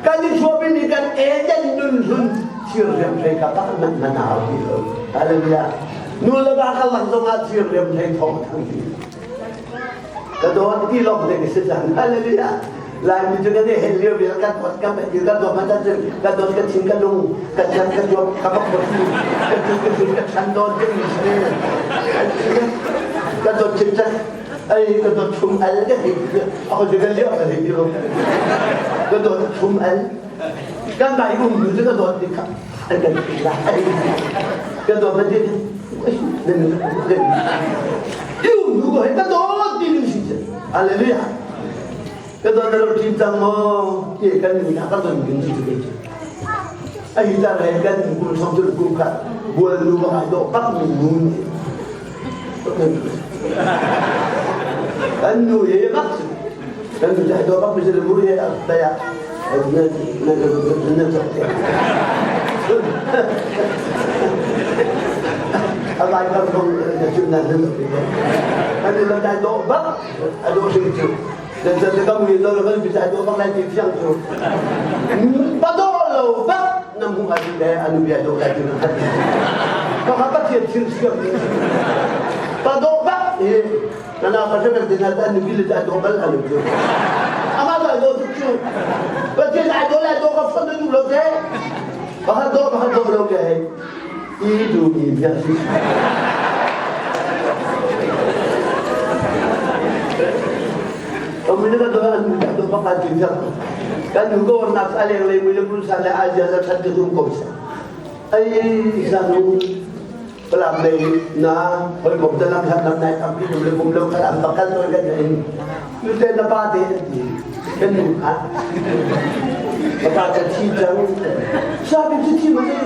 Kan i chuahpi mi kan Eden nun hlun thirriam hlei kha pakhat hmanh hman a hau ti lo. Hallelujah. Nu le va karlak zong ah thirriam hlei thawng thang ti. Ka dawt ti lawng ding si cang. Hallelujah. Laimi cu kan i hel lio vial kan dawt kan kan dawt man cun kan dawt kan thin kan lung kan chan kan dawt ka bak bak kan thin kan thin kan chan dawt ding mi si kan dawt chin chan ai ka dawt thum al ka ti ako je kan liao ka ti ka dawt thum al kan bai um nu ka dawt ti kha an kan ti la ka dawt man ti den den iu nu ko he ka dawt ti nu si hallelujah ka dawt na ro tin cang mo ti kan nu na ka don bin si ti ai ta re kan kum som tu kum kha bual nu ba do pak mi nu ni Kan nu hi bak kan nu dai do bak mi mu he daya na na na na Alai kan kong na chim na na kan nu dai do bak a do sing chu dan dan kan mi do kan bi dai do bak lai ti fiang chu pa do lo bak na mu a le anu bia do lai ti ka ka pathian thil siam pa do bak e kana pa se kan tin anu bi le do bal anu chu ama do do tu chu pathian ai do lai do ka phone du lo te ba do ba do lo ke i du mi bia si Pamina ka do anu do ba ka tin kan nu ko nak aleng le mui le pul sa le aja za that tu ko sa ai sa nu palam le na hoi kom ta lam lam lam nai tam pi le kum lo kal am bakal to kan in nu te na pa te kan nu kha pa pa ka thi chang sa bi chu thi ma ne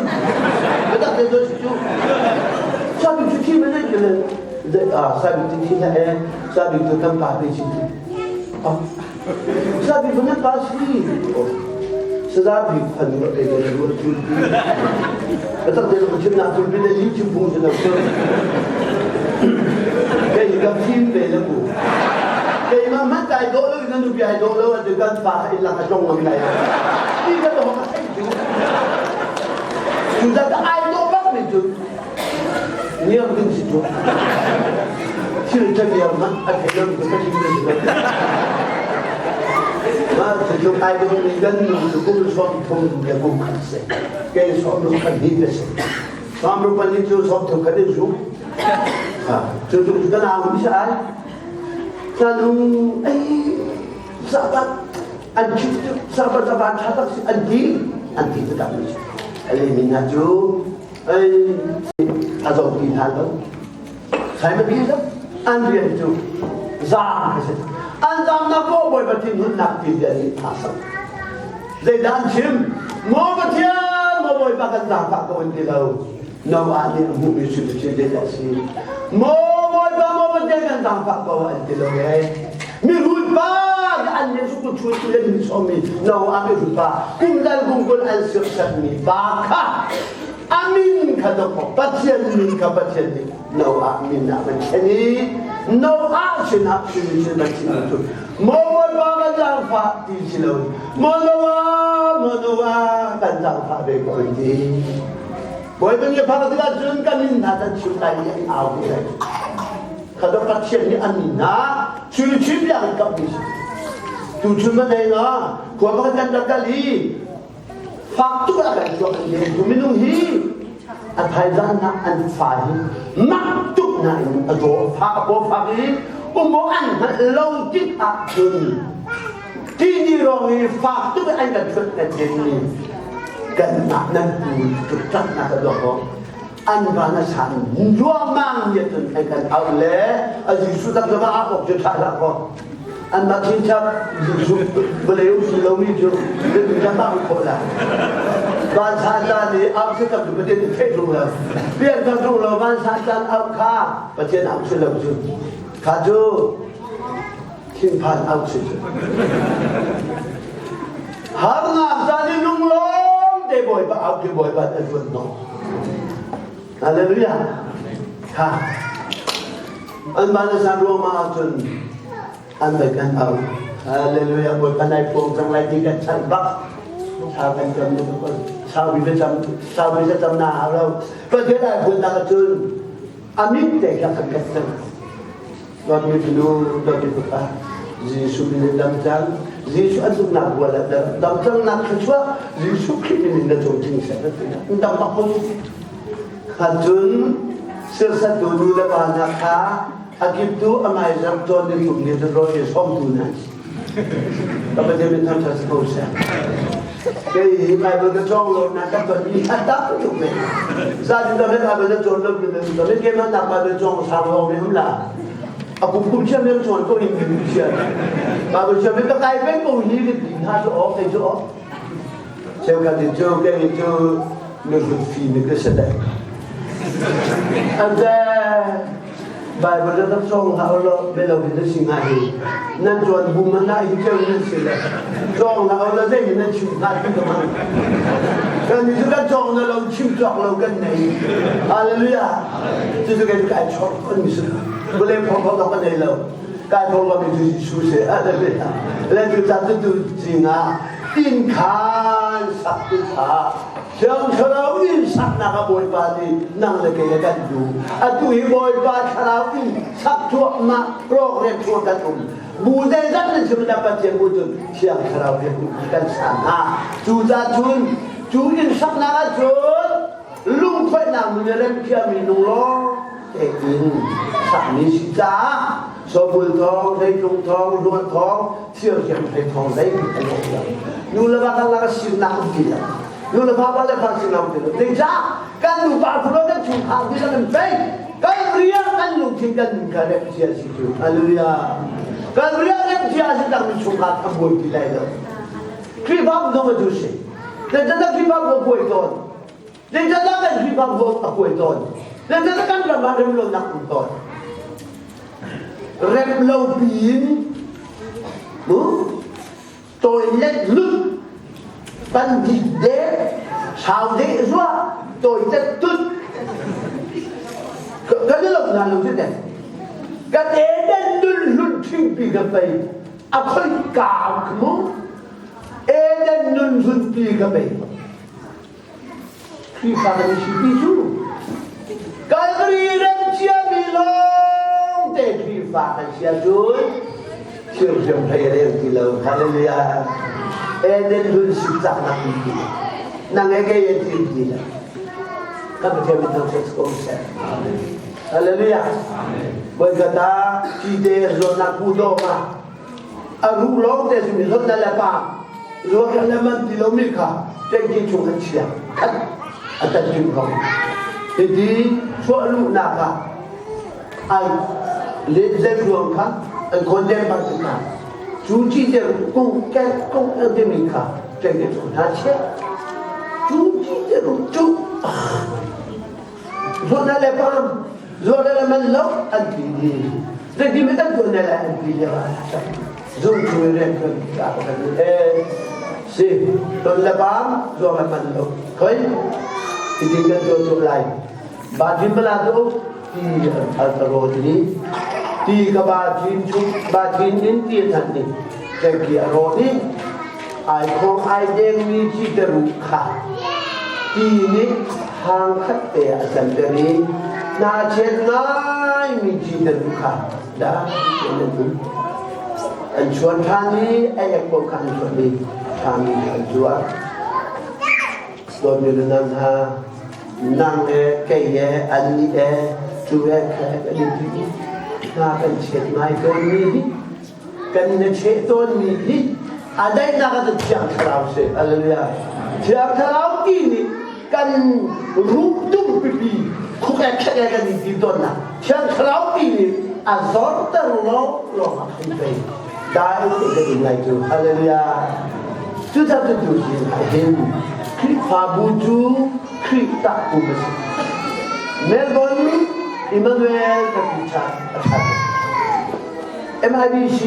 ba tak te do chu sa bi chu thi ma ne le a sa bi chu thi na e sa bi tu kam pa pe chi Sabi ko na pasi. Sabi ano kay dalawa tulpi. At ang dalawa siya na tulpi na YouTube mo siya na Kay gapsin bela ko. Kay mama tayo dolo ina nubi ay dolo at kan pa ila ka jong ng kaya. Di ka do ka sa ito. Sudah ay do bak nito. Niyam din si jo. Thil ṭhamiam hmanh a thei lomi ka chim na si lo. Mah cucu ai dawhmi kan nu cu kum 30 le kum khat si. Kei sawm ruk pahnih ka si. Sawm ruk pahnih cu 30 khat in zum. Cu cu ka nau mi si ai. Sanung ei sabat an chim cu sabat sabat ṭha tak si an ti an ti taktak mi si. Alei min hna cu ei a zong ti hna lo. Simon Peter an rian cu zaam a si. An zaamnak maw Bawipa thinhunnak ti bia nih aa sak. Zeidah an chim? Maw Pathian, maw Bawipa kan zaangfah ko an ti lo. Noah nih a hmuhmi cu cu zeidah a si? Maw Bawipa, maw Pathian kan zaangfah ko an ti lo ee. Mihrut pa an nih su chu tu le min sawmmi Noah mihrut pa kum dal kum kul an sirhsatmi pa kha A min kha dawkaw Pathian min kha Pathian nih Noah min ah van thlen i Noah sinah simi cu van chim cu Maw. Bawipa kan zaangfah ti si lo Monowa Monowa kan zaangfah ve ko an ti. Bawipa nih phak tikah cun kan min hna kan chim lai i an au ve lai. Kha Pathian nih an min hna chim chim yang in kap mi si. Tu chun ma nei nga khua pakhat kan rak kal i fak tuk ah kan chuak an leng tu minung hi a thaizan na an fa hi mak tuk na in a zaw fak a paw fak i umo an hngalh lo tik ah cun tini rong i fak tuk an kan chuat kan den mi kan mah nan tu tuk tak na ka dok an van a san ruangmang nih cun an kan auh le a Jesuh tak zong ah awk cu ṭha hlah kaw an mah chinchap Jesuh vawlei um si lomi cu kan mah khawh la van san caan i auh si tak cu Pathian nih theih ṭung lo pian tak ṭung lo van san caan auh kha Pathian auh si lo cu kha cu thinphan auh si cu harnak caan i lunglawm te Bawipa auh khi Bawipa an ruat hnawh Hallelujah. Kha. An van a san ruang ma ahcun an vai kan au. Hallelujah. Bawipa nai puang cang lai ti kan chan bak. Sa kan cam ne ko. Sau bi cam sau bi cam na hau lo. Pathian ai phun nak ahcun amit te kha kan kan cang. Dawtmi fanu, dawtmi fapa, Jesuh min in dam cang. Jesuh an zumhnak bual ah dam cangnak thluachuah Jesuh Khrih min in na cung tling seh na ti. Dam bak ko. Kha cun sirsattu nu le pa hna kha a kiptu a ngai zarh cawn ni thum ni cun rawl ei sawmtu hna ka Pathian min thangṭhat si ko seh. Kei hi Bible ka cawng lo na ka ton i a tam tuk ve. Zatin ta Bible na cawn lo mi na ta ke man nak Bible cawng sang lo mi um la. A kum kum chiam mi cawn ko in mi chiam. Bible chiam mi ka kai peng ko hi ka ti hna chu ok kei chu ok. Cheu ka ti chu kei chu nu hlut fi mi ka se dai. Ante Bible na rak cawng hlah ulaw belo hi na si hnga hi nan cawn bu man ah hi ceu nan si le cawng hlah ulaw zei hin nan chim hnga ti ka hmang kan ni cu kan cawng na lo chim cawk lo kan nei hallelujah cucu kan kai chawk ton mi si vawlei phawng phawng kan nei lo kai phawng lo mi cu Jesuh si hallelujah le cu ca cu tu zingah inn khan sak ti kha Thiang Thlarau in saknak ah Bawipa nih nang le kei a kan duh. Atu hi Bawipa Thlarau in sak cuahmah program chuah kan um. Bu zeizat nan si na Pathian bu cun Thiang Thlarau he kan sa hna. Cucaah cun cu inn saknak ah cun lungkhoihnak mun i remthiami nung law tein sakmi si caah sobul thawng, hleitlung thawng, luan thawng, thirhiam thei thawng zei an um lo. Nu le va kan lak a sirnak um ti lo. Nu le pa pa le pa sirnak um ti lo. Zeicah kan nupa phun kan chungkhar ti kan pei kan rian kan lungthin kan nun kha rem cia si cu. Hallelujah. Kan rian rem cia si tak mi chungkhar kan buai ti lai lo. Khrihfabu zong a cu si. Zeicahtiah Khrihfabu a buai tawn. Zeicahtiah kan Khrihfabu a buai tawn. Zeicahtiah kan ram ah remlonak um tawn. Rem lo piin toilet lut pan dik de sau de zua toilet tut kan lo na lo te kan eden dun hlun thingpi ka pei a khoi ka mu eden nun hlun pi ka pei Khrihfa kan si ti cu Calvary ram ciami lawng te Khrihfa kan si ahcun thirhriam hlei a leng ti lo. Hallelujah. Eden hlun si caknak in ti nang e kei an ti ti lo. Kan Pathian min thangṭhat ko seh. Hallelujah. Bawi kata ti te zuannak pu do ma a ruh lawng te simi zon na le pa zuar le man ti lomi kha tengki chung an chia khat a tan tim ko hiti chuah luhnak ah ai let zen ruang kha an condemn bak kha cu chi te kung ket kung an timi kha tengki chung hna chia cu chi te rung cu zuar na le pam zuar na le man lo an ti di zeiti mi kan tuan na le an ti le zung chu rian kan ka kan e si ton le pam zuar le man lo khoi ti ti kan tuan tu lai ba jim bala tu ti al ta ro ti ti ka ba jim chu ba jin in ti than ni. Ṭengki a rawh i ai khawng ai dengmi cite-ruh kha ti nih hang khat te a canter i hnachet ngaimi cite-ruh kha dai tein an um. An chuan ṭhan i a ek paoh kha an chuan i a ṭhami kha an zuar. Dawtmi le nang hna, nang he kei he annih he cu he kha he kan i ti hna kan chiat ngai tawnmi hi kan na cheh tawnmi hi a daihnak ah Thiang Thlarau si. Hallelujah. Thiang Thlarau ti nih kan ruh tum pipi khuk e khek e kan i ti tawnnak Thiang Thlarau ti nih a zorter lawng lawng ah kan pei. Dai te kan in lai cu. Hallelujah. Cucaah cu tu hi ah hin Khrihfabu cu Khrih tak pum a si. Melbourne Emmanuel Baptist a ṭhat. MIBC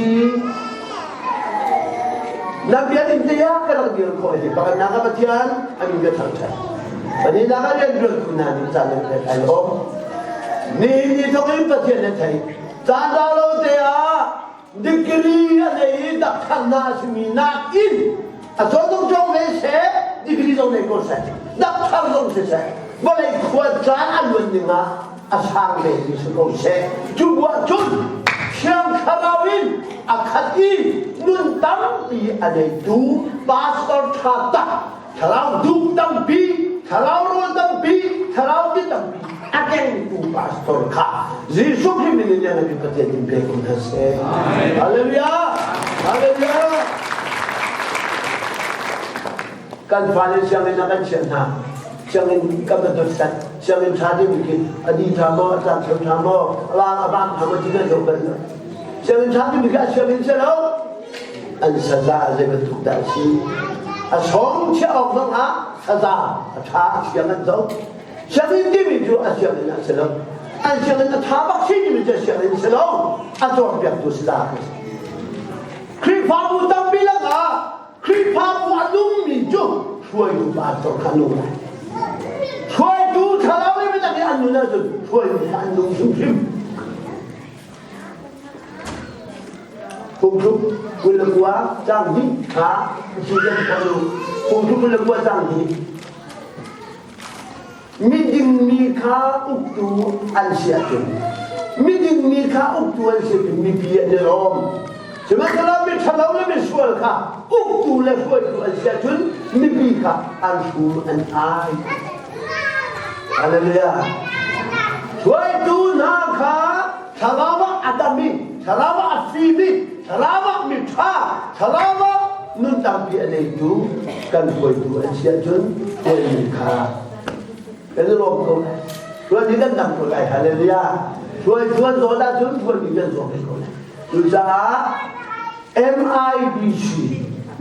na biakinn te ah ka rak dir khawh hi pakhatnak ah Pathian a min ka thangṭhat. Pahnihnak ah rianṭuantu hna nih caan an pek ai lawm. Nihin ni thawk in Pathian na theih. Caan rau lo te ah degree a nei i dakṭhannak a simi nakin a cawhnuk cawng ve seh, degree zong nei ko seh, dakṭhar zong siseh, vawlei khua caan a luan ning ah a sang ve mi si ko seh. Cu bu ah cun Thiang Thlarau in a khat i nun tampi a neitu pastor ṭha tak thlarau dum tampi, thlarau rawl tampi, thlarau ti tampi a kengtu pastor kha Jesuh Khrih min in lian bik Pathian in pe ko hna seh. Hallelujah! Hallelujah! Kan fale sianginn ah kan chiah hna. Sianginn kan va dot sat. Sianginn ṭha ding khi a di ṭha maw, a tlak ṭha ṭha maw, a lang a vang ṭha maw ti kan zoh bal lo. Sianginn ṭha ding khi a sianginn si lo. An saza zei bantuk dah a si a sawng chiah awk zong ah saza a ṭha a siang an zo sianginn timi cu a sianginn a si lo an sianginn a ṭha bak si timi cu a sianginn si lo a cawnpiaktu saza a si Khrihfabu tampi lakah Khrihfabu a nungmi cu hruaitu pastor kha nung lai hruaitu thlarau le biatak i an nun ahcun hruaitu kha an nung hrimhrim Phungthluk 29 caang hnih kha Susan Ponu phungthluk 29 caang hnih miding mi kha uktu an si ahcun miding mi kha uktu an si ahcun mipi an i lawm sihmanhsehlaw mi ṭhalo le misual kha uktu le hruaitu an si ahcun mipi kha an hrum an ai Hallelujah hruaitu hna kha thlarau ah a dam i thlarau ah a fim i thlarau ah miṭha thlarau ah nun tampi a neitu kan hruaitu an si ahcun hruaimi kha kan i lawm ko lai hruaimi kan dam ko lai hallelujah hruaitu an zawt ahcun hruaimi kan zawt ve ko lai cucaah MIBC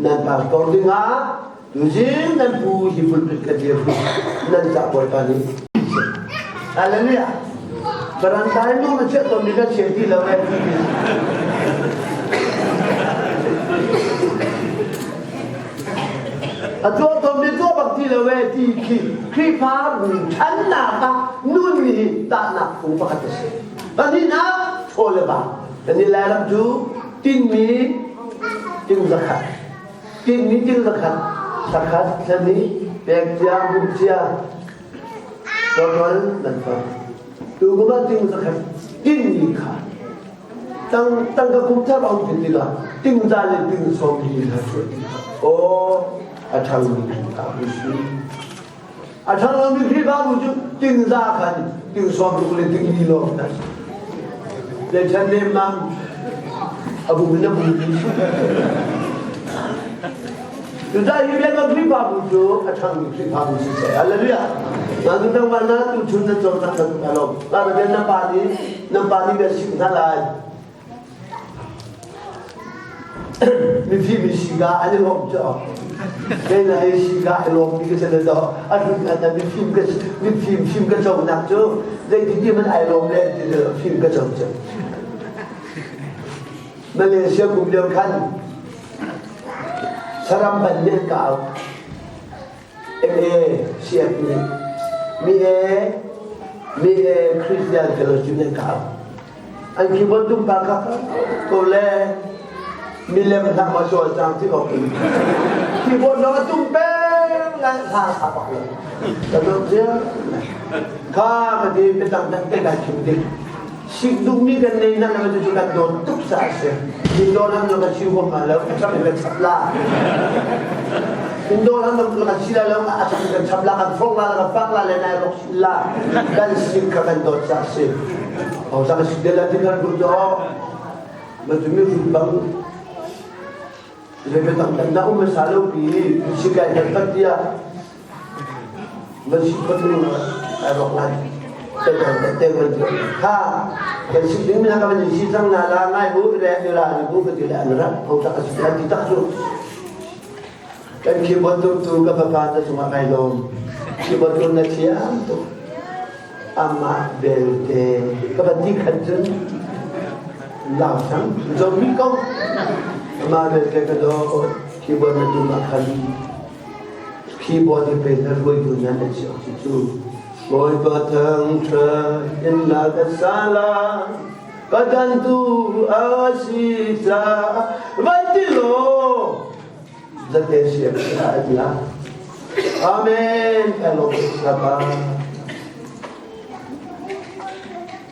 nan pastor dingah tuzing nan pu hi pulpit ka dir nan ca bawipa nih Hallelujah. Barangay nu na chiah tawn mi kan chia ti lo eh. A tuah tawn mi tuah bak ti lo eh ti khi Khrihfa ṭhannak ah nun hi tahnak phung pakhat a si. Pahnihnak thaw le ba. Kan i Lairam cu tinmi ting zakhat. Tinmi ting zakhat. Zakhat thlani pek cia bum cia Rawlrawl nan ton. Tu kum ah ting zakhat tinmi kha tang tangka kum thar ong ti tikah ting za le ting sawm li kha chuah ti kha aw a ṭhangmi Khrihfabu si. A ṭhang lomi Khrihfabu cu ting za khan ting sawm ruk le ting li lawng hna si. Le ṭhen lemmang a bu in a bu. Cucaah hi biakam Khrihfabu cu a ṭhangmi Khrihfabu si seh. Hallelujah. Nang nangmah na tuchun na cawnnak na tuk alo. Ka na pa nih na pa nih kan chimh hna lai. Mifim si ka an i lawm cu. Kei na hei si ka i lawm mi ka si le do. A hlun an mifim ka mifim fim ka conak cu zeiti ti man ai lawm le ti le fim ka co cu. Malaysia kum lio khan Saram ban nih an ka auh. MA CF nih mi e mi e Christian Fellowship nih an ka auh. An keyboard tum pa kha ko le. Milem hlah maw cawlcang ti awk in keyboard zong a tum peng lai hla sa bak lo. Ka lung cia kha ka ti biatang dang te kai chim dik. Sik duhmi kan nei na na cu kan dawt tuk sa a si. Min dawn han lo kan si huam ma lo, a chap in kan chap la. Min dawn han lo kan si la lo, a chap in kan chap la, kan phong la, kan fak la, le nai rok la. Kan sik kha kan dawt sa a si. Hau sa ka sik de la ti kan duh do. Ma cu mi hrut bang zei biatak dan dah um hmasa lo pi sikai kan pat tiah van si pat nu ai rok lai te te te van kha kan si ding na ka van si cang na la ngai bu le ira ni bu ka ti le an rat ho tak si an ti tak cu kan keyboard tum tu ka papa ta cungah kai lawm keyboard tum na thiam tuk amah belte ka van ti khan cun lau sang zong mi ko amah belte ka do keyboard na tum ah khan keyboard in pe na ruaitu nan an si awk cu Bawipa thangṭhat in la ka sala ka dantu a si caah van ti law zate siam a ti la Amen kai lawm tuk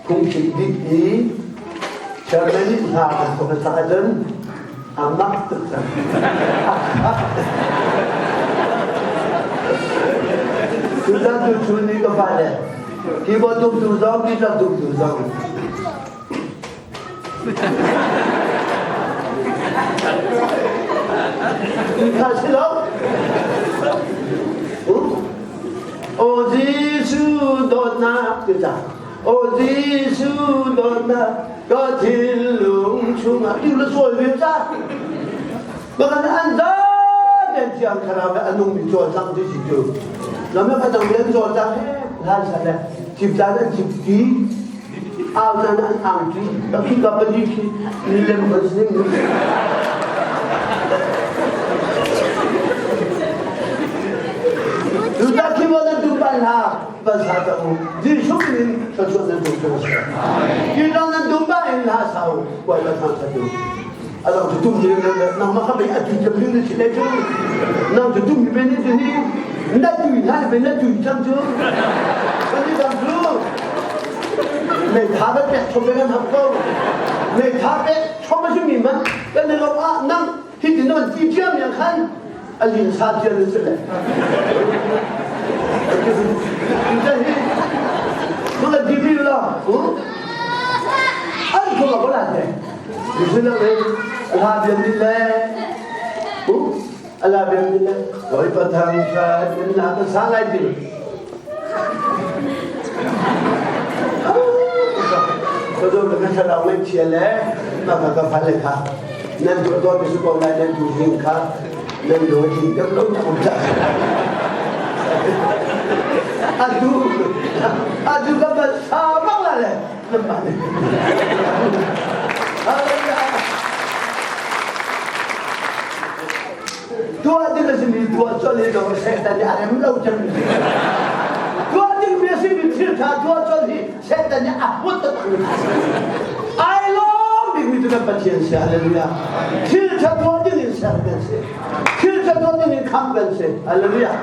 Phungchim dik i chairman nih hna kan thawk sak ahcun a mak tuk cang. Tuzan tu chun ni ka fale keyboard tum tu zong guitar tum tu zong Kha si lo. O Jesuh dawtnak ti ca. O Jesuh dawtnak ka thinlung chungah tu le sual ve ca. Bakan an zan thiang thlarau le a nungmi cawlcang ti si cu. Lam ka dang len cawlcang he hlan san le thip caan an thip ti au caan an ang ti ka khi ka pali khi lem kan sing Tuta khi mo nan tu pan ha ban sa ta u Jesuh min thluachuah nan tu tu Ki dang nan tum ba in ha sau quay la thang sa tu Alors tu tum nang ma kha bai atu jam ni si le chu nang tu tum be ni tu ni na tu na be na tu chang chu kan ni dang chu nei tha ba pe chom be kan hap ko nei tha pe chom ba mi man kan ni lo a nang hi ti non ti chiam yang khan a lin sa chian ni se le hi ma ka di bi la an ko la ko la te Atu atu ka bal sa bang la le Tuah ding a simi tuah colh hi dong Satan nih a rem lo cem. Tuah ding mi a simi thil ṭha tuah colh hi Satan nih a put taktak mi Ai lawm bikmi cu kan Pathian si. Hallelujah. Thil ṭha tuah ding in ser kan si. Thil ṭha tuah ding in khamh kan si. Hallelujah.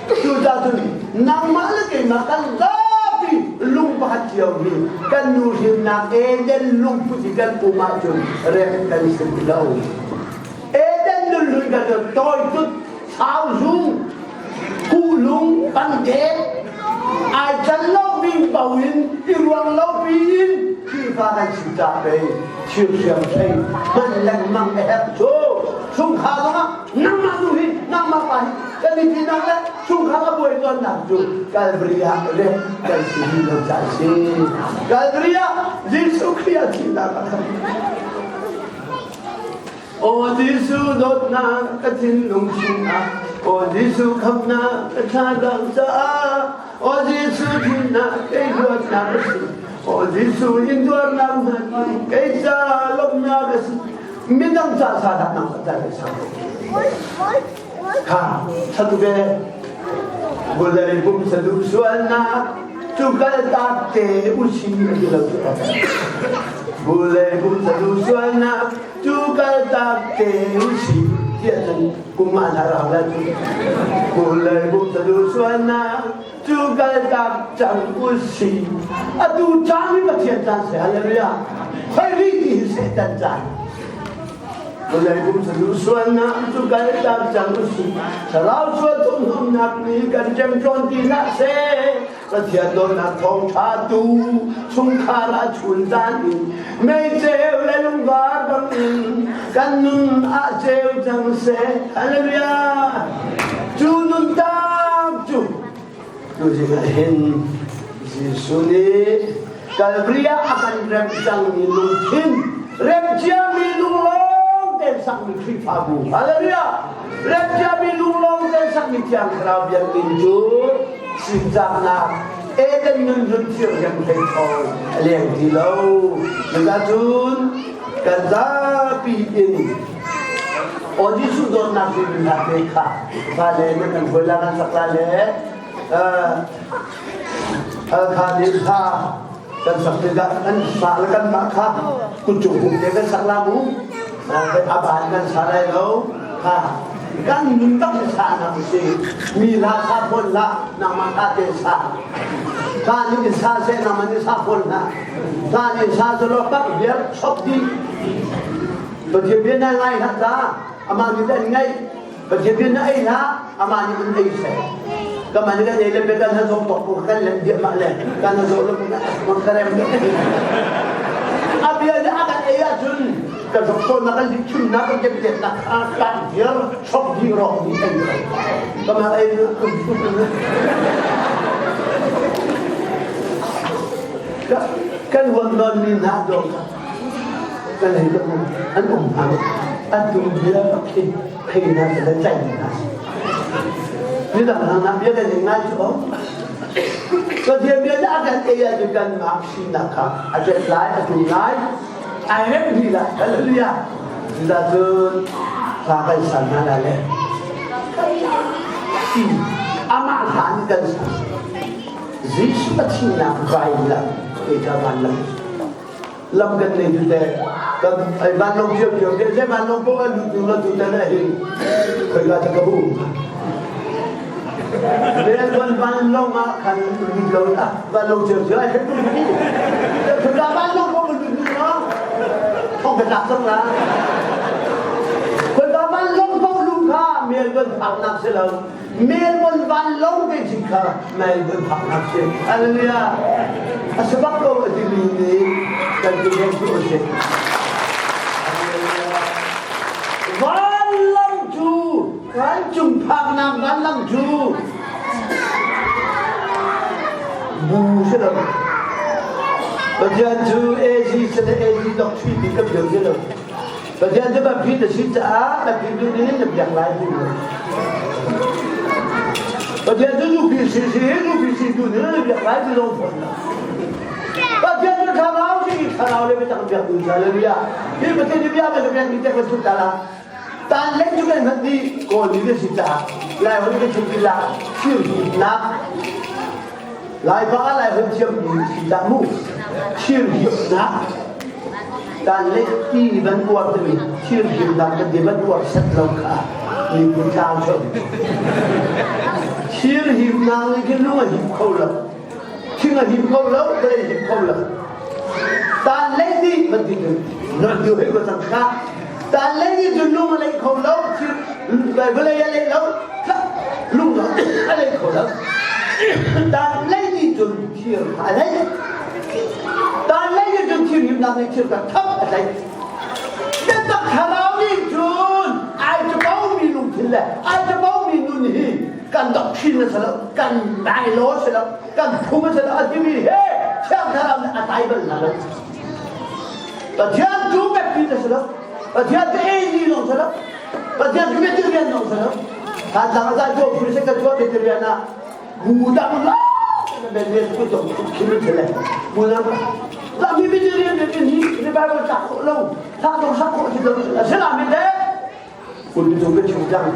Cucaah cun nangmah le keimah kan zapi lung pakhat cio hi kan nu hrimnak Eden lungput hi kan pum ahcun rem kan si ti lo. Eden nunhlui kan cu tawi tut, sau zung, kuhlung, pangte, ai can lomi bo in i ruang lopi in Khrihfa kan si caah pei thirhriam hlei hman lengmang a herh cu chungkhar zongah nangmah nu hi nangmah pa hi kan i tinak le chungkhar a buai tawnnak cu Calvary ah le kan si rih lo caah a si. Calvary ah Jesuh Khrih a thihnak a khan. Aw Jesuh dawtnak ka thinlung chungah Aw Jesuh khamnak ka thladang caah Aw Jesuh thihnak kei luatnak a si Aw Jesuh intuarnak hna kei ca lawmhnak a si midang ca sa dah nang ca ke sa kha satu ke vulei pum sadu sualnak cu kal tak te usi a ti lo cu vulei pum sadu sualnak cu kal tak. tak te usih tiah cun kum nga hna rau lai cu. Vawlei bum sualnak cu kal tak cang usih. Atu caan hi Pathian caan si. Hallelujah. Hoi ri ti hi Satan caan. Vawlei pum sualnak cu kal tak cang usih. Thlarau sual thurhnawmnak nih kan ṭemṭawn ti hlah seh. Pathian dawtnak thawngṭha tu chungkhar ah chun caan in meiceu le lungvar bangin kan nun ah ceu cang seh. Hallelujah! Cu nun tak cu tuzing ah hin Jesuh nih Calvary ah a kan remh cangmi lungthin remh ciami lunglawng tein sakmi Khrihfabu. Hallelujah! Remh ciami lunglawng tein sakmi Thiang Thlarau biakinn cu Sincaaknak Eden nun hlun thir rem hlei thawl a leng ti lo. Cuticun kan zapi in aw Jesuh dawtnak timi hla te kha fale na kan hruai la kan sak la le kha nih kha kan sak tikah kan sa le kan mah kha kutcung hum te kan sak la mu aban kan sa lai lo kha kan nun tak sa na si mi hla sa phon hla nangmah ta te sa ta nih sa se nangmah nih sa phon hla ta nih sa zolo pak viar chop di Pathian bia na ngai hlah ta amah nih an ngaih Pathian bia na ei hlah amah nih an ei seh kamah nih kan ei le kan ha zong tok ko kan lem diam mah le kan ha zo lo kan karem a bia nih a kan ei ahcun kan sok tawn na kan chim na kan kem tet na kan viar sok di ro ni ei kamah ei kan huan non mi hna dong kan hei an um hna an tum bia khi thei hna le tlaih hna midang hna nak bia kan ngai cu Pathian bia nih a kan ei ahcun kanmah sinak kha a ṭet lai a tum lai ai rem dih lai hallelujah cucun hla kan san hna lai le amah hla nih kan san Jesuh a thihnak vailam kei ka van lam lam kan nei tu te kan ai vanlawng cio cio te zei vanlawng poh an lut la tu te na hin khoi ka ta ka bu Melbourne vanlawng ah khan lut lo ah vanlawng cio cio ai khan tu ni khoi ka vanlawng poh lut lu no thong ka tlak cang la khoi ka vanlawng poh lu kha Melbourne phak nak si lo Melbourne vanlawng te chin kha Melbourne phak nak si Hallelujah a si bak ko a timi nih kan ti hen cu a si vanlawng cu vancung phaknak vanlawng cu bu si lo Pathian cu AG si le AG dok ṭhi ti kan biak si lo Pathian cu kan phi na si caah na phi duh ning in na biak lai ti lo. Pathian cu nupi si si nupi si duh ning in na biak lai ti zong fawn lo. Pathian cu thlarau si i thlarau le biatak biak duh hallelujah. Hi Pathian hi bia kan biak ni te kan chut ta la. Tan leng cu kan hman di kawl mi kan si caah lai holh kan chim ti la thil nak Lai pa lai holh thiam mi si dah mu thil nak Dan le ti van uar timi thil himnak kan ti van uar set lo kha miphun tlau chom. Thil himnak nih khin lung a him kho lo. Thing a him kho lo, vawlei him kho lo. Tan lei nih van ti cun non tu hei ko cang kha. Tan lei nih cun lung a lei kho lo, thil vawlei a lei lo, lung a lei kho lo. Tan lei nih cun thir kha a lei. Tan lei nih cun thir himnak nih thir kha thap a tlaih. Biatak thlarau nih cun ai capomi lungthin le ai capomi nun hi kan doctrine a si lo, kan bylaw a si lo, kan phung a si lo a timi he Thiang Thlarau nih a tlai bal hna lo. Pathian cu biapi a si lo. Pathian cu ei lawng si lo. Pathian cu vegetarian lawng si lo. Thantlang a zai tuah phu se ka tuah vegetarian ah bu dang la ben ben ku tong khim thele bu dang la mi vegetarian ne bin hi revival tak ko lo thang tong sak ko ti lo asila mi le kun tu ke chung jang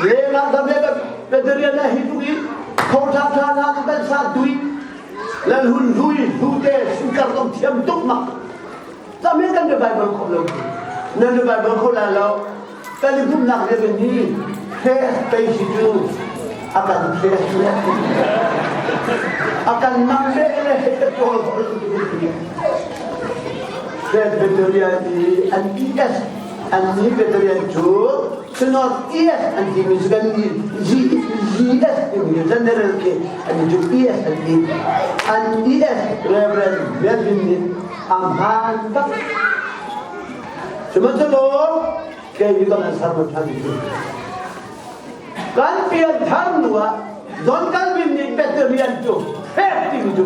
le nga da be vegetarian na hi tu i khong tha tha na kan sa tui lan hun hui hu te singkar tong thiam tuk mak Zamin kan revival khawh lo. Nan Bible kho lai lo. Kan i pumhnak biakinn hi press pei si cu a kan press le a kan mang le le kawl Presbyterian i an ES an ni Presbyterian cu Synod ES an timi cu kan ni GS timi General khi an cu ES an ti an ES Reverend Melvin nih a hmaan bak. Sihmanhsehlaw kei hi kan ser ṭhan cu kan pian thar hnu ah John Calvin nih Peter rian cu fek timi cu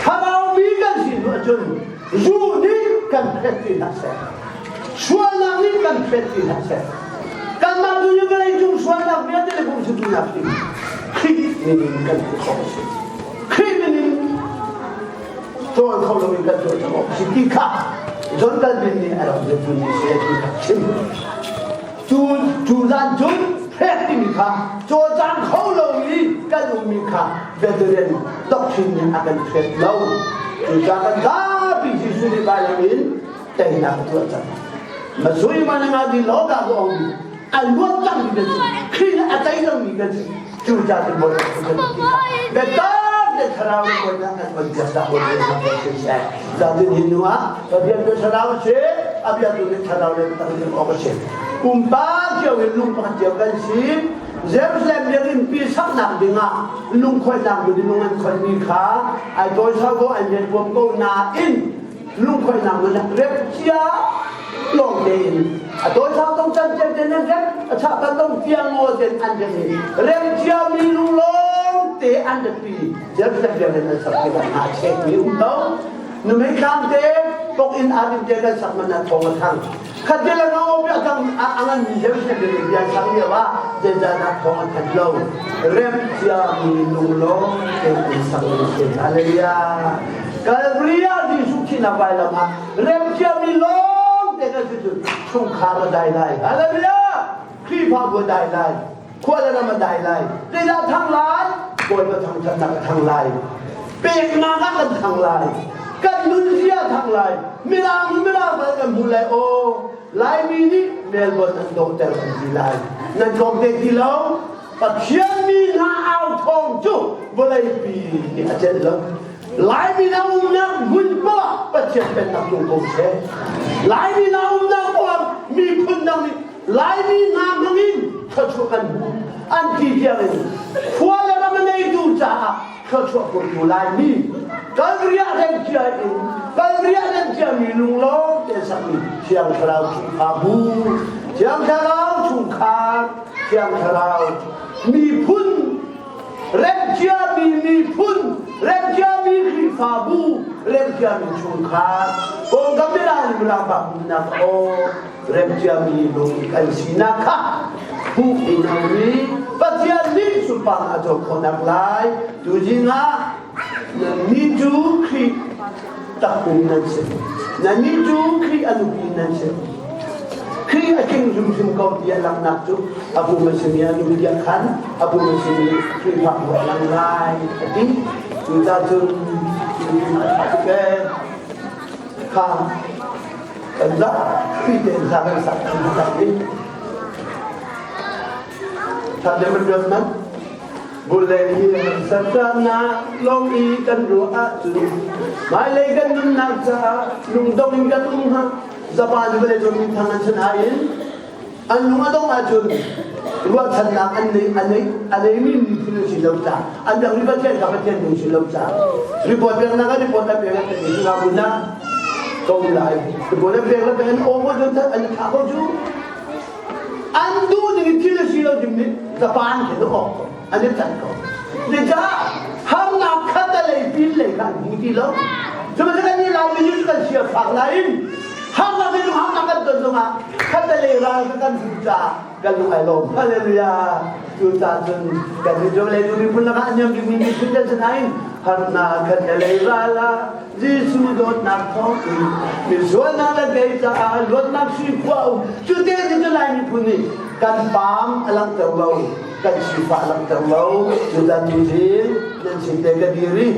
thlarau mi kan si hnu ahcun zu nih kan phet ti hlah seh, sualnak nih kan phet ti hlah seh, kanmah tu hi vawlei cung sualnak vialte le pumsatunak hi Khrih min in kan ti khawh a si. Khrih min in cawl kho loin kan tuah cang awk si ti kha John Calvin nih a rak zirtu mi si ti kha chim. Cu cu zan cun hrek timi kha cawlcang kho lo i kan ummi kha veteran doctrine nih a kan hret lo. Cucaah kan zapi Jesuh nih vailam in teinak a tuah cang. Masui mana nga di lo ka ko ong a luat cang mi kan si. Khrih nih a tei lomi kan si. Cucaah cun Bawipa cu kan ti kha biatak le thlarau le Bawipa kan on piak dah Bawipa nih kan si seh. Zatin hi nu ah Pathian cu thlarau a si, a biatu nih thlarau le biatak in awk a si. Pumpak cio in lung pakhat cio kan si. Jerusalem biakinn pi saknak dingah lungkhoihnak minung an khoihmi kha ai tawisau ko an rian huam ko nain lungkhoihnak man rep cia lawng tein a tawisau tong can tiang ten an rep a chah kan tong tiang ngaw ten an rep i rem cia mi lung lawng te an rat pi Jerusalem biakinn an sak tikah hna chek mi um lo numei thlam te pok in arin te kan sak man ah thong a thang khatil a ngau bia tang a ngan mi Jerusalem biakinn bia sang lio ah zeizahdah thong a than lo rem cia mi lung lawng te an sak mi si. Hallelujah. Calvary ah Jesuh thihnak vailam ah remciami lawng te kan si cu chungkhar a dai lai. Hallelujah! Khrihfabu a dai lai. Khua le ram a dai lai. Zeidah thang lai? Bawipa thangṭhatnak a thang lai. Peknak ah kan thang lai. Kan nunzia a thang lai. Mirang nu mirang bal kan hmu lai. Aw, Laimi nih Melbourne an dawhter an ti lai. Nan tlawm te ti lo. Pathian mi hna au thawng cu vawleipi nih a celh lo. Laimi na umnak hmun poah Pathian pennak tlung ko seh. Laimi na umnak poah miphun dang nih Laimi hna hmangin thluachuah kan hmu an ti tiangin khua le ram a neitu caah thluachuah purtu Laimi Kalriah remcia in Kalriah remcia mi lunglawm te sakmi Thiang Thlarau Khrihfabu Thiang Thlarau chungkhar Thiang Thlarau miphun remciami miphun remciami Khrihfabu remciami chungkhar kongkam mirang mirang bak nak aw remciami lung kan sinak kha hmuh in ri Pathian nih sunparnak a co khawhnak lai tuzing ah nannih cu Khrih takpum nan si. Nannih cu Khrih a nupi nan si. Khrih a tling hrimhrim ko ti a langhnak cu a pum a simi a nupi ah khan a pum a simi Khrihfabu a lang lai a ti. Cucaah cun a ṭha tuk ee. Kha kan zapi tein hla kan sak kan sak i ṭha deuh man Vulei hi harsatnak lawng i kan ruah ahcun hmailei kan nunnak caah lungdong in kan um hnga. Japan vawlei cung minthang an si nain an lung a dongh ahcun ruahchannak an nei a nei a neimi miphun an si lo caah an dang mi Pathian kha Pathian nung si lo caah report peknak ah report an pek an pek cu hmun ah ko lai report an pek le pek an aw ko cu an thah ko cu. An duh ning in thil a si lo ding nih Japan khi an awk ko, an i can ko. Zeicah harnak khat a lei pin lei kha an hmu ti lo. Cubantuk kan nih Laimi cu kan sia fak nain harnak le harnak kan ton zongah khat a lei ral kha kan hmu caah kan lung ai lawm. Hallelujah. Cucaah cun kan nih cu lei miphun lakah a niam bikmi miphun kan si nain harnak khat a lei ral ah Jesuh dawtnak thawngin misualnak le kei caah luatnak sui khua um cu te cu Lai miphun nih kan paam a langhter lo kan sifah a langhter lo cutan tu zing nan sin te ka dir i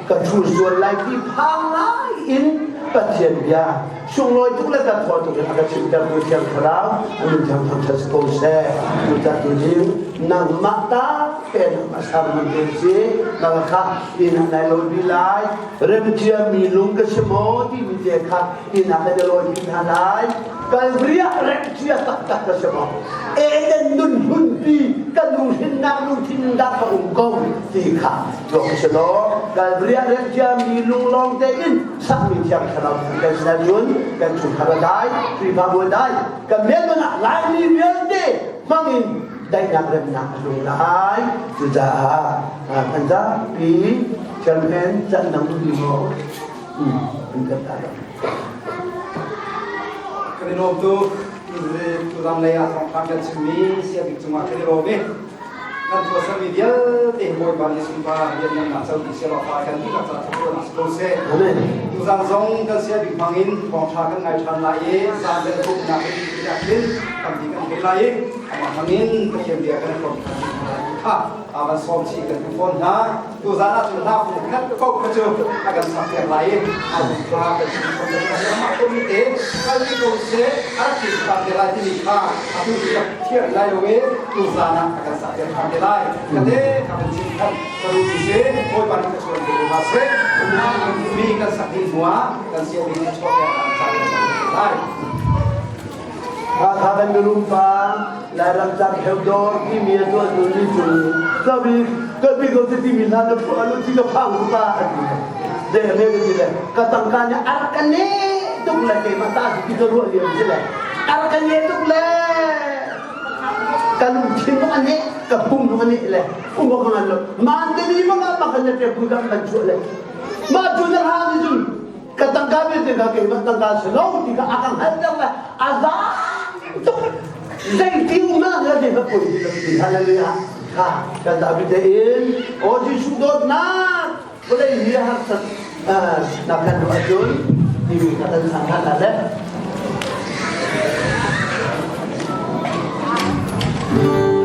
ka thu sual lai ti phang ngai in. Pathian bia sunglawi tuk le kan thaw tuk in a ka chimtertu Thiang Thlarau a min thiang thangṭhat si ko seh. Cucaah tuzing nangmah ta te nangmah sermon te si nang kha inn ah nai lawi lai remcia mi lung ka si maw timi te kha inn ah kan i lawi hna lai. Kalvari ah remcia taktak ka si maw? Eden nun hlunpi ka nu hrinnak lungthin dah ka um ko ti kha tuak si law Kalvari ah remcia mi lung lawng tein sakmi thiang thlarau kan sinah cun kan chungkhar a dai, Khrihfabu a dai, kan melman ah Laimi vialte hmangin daihnak remnak a tlung lai. Cucaah kan zapi chairman can nang bi maw an kan ta lo. Kan i lawm tuk. Tuzan lei ah thawngṭha kan chimmi siabik cungah kan i lawm i kan tuahsermi vialte hi Bawipa nih sunpar lianngannak co dih sehlaw fa kan dihlak caah thawkṭuannak si ko seh. Tuzan zong kan siabik hmangin thawngṭha kan ngai ṭhan lai i zan le pumhnak in tikah khin tampi kan thei lai i amah hmangin Pathian bia kan i hrawm ṭhan lai ti kha van sawm chih kan duh fawn hna. Tuzan ah cun hla phung khat paoh kha cu a kan sakpiak lai i a kha kan chim khom te lai. Amah komi te kal ti ko seh a rak ti ṭhan te lai timi kha atu cu ka thiar lai lo i tuzan ah a kan sakpiak ṭhan te lai. Kate ka kan chim khan ka ru ti si Bawipa nih ka chuan te ko hna seh. Mi kan sak dih hnu ah kan siah ding in chuahpiak ah ca kan sak te lai. Hakha kan mirum pa Lairam cang Theodor timi a tuahtu nih cun Kabi kabi ko ti timi hna na phu alu ti ka phang pa a ti. De me ka ti le ka tangka nih a rak ka ne tuk le keimah ta si ti ka ruah lio si le a rak ka ne tuk le ka lungthin zong a ne ka pum zong a ne le um ka ngan lo man te ni manga makan na te phu dang kan chuah le mah cu na hang ni cun ka tangka vialte kha keimah tangka si lo ti kha a ka hngalhter le a zaang tuk zeiti um ah na ti ka poi ti hallelujah kha kan David te in o Jesuh dawtnak vawlei hi harsat na kan ruah ahcun timi kha kan sang hna le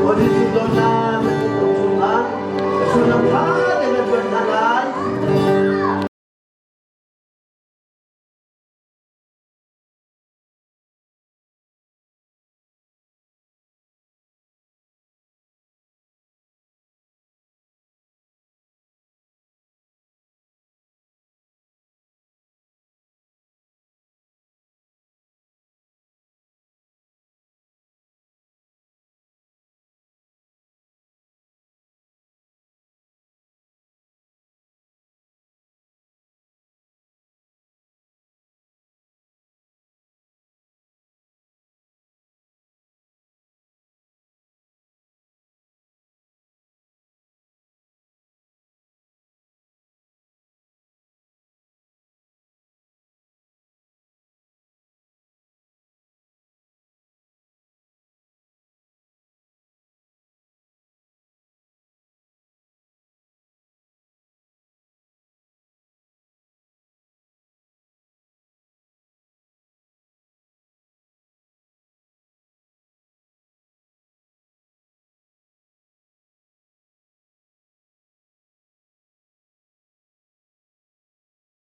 O Jesuh dawtnak na chungah sullam tha te na tuan hna lai.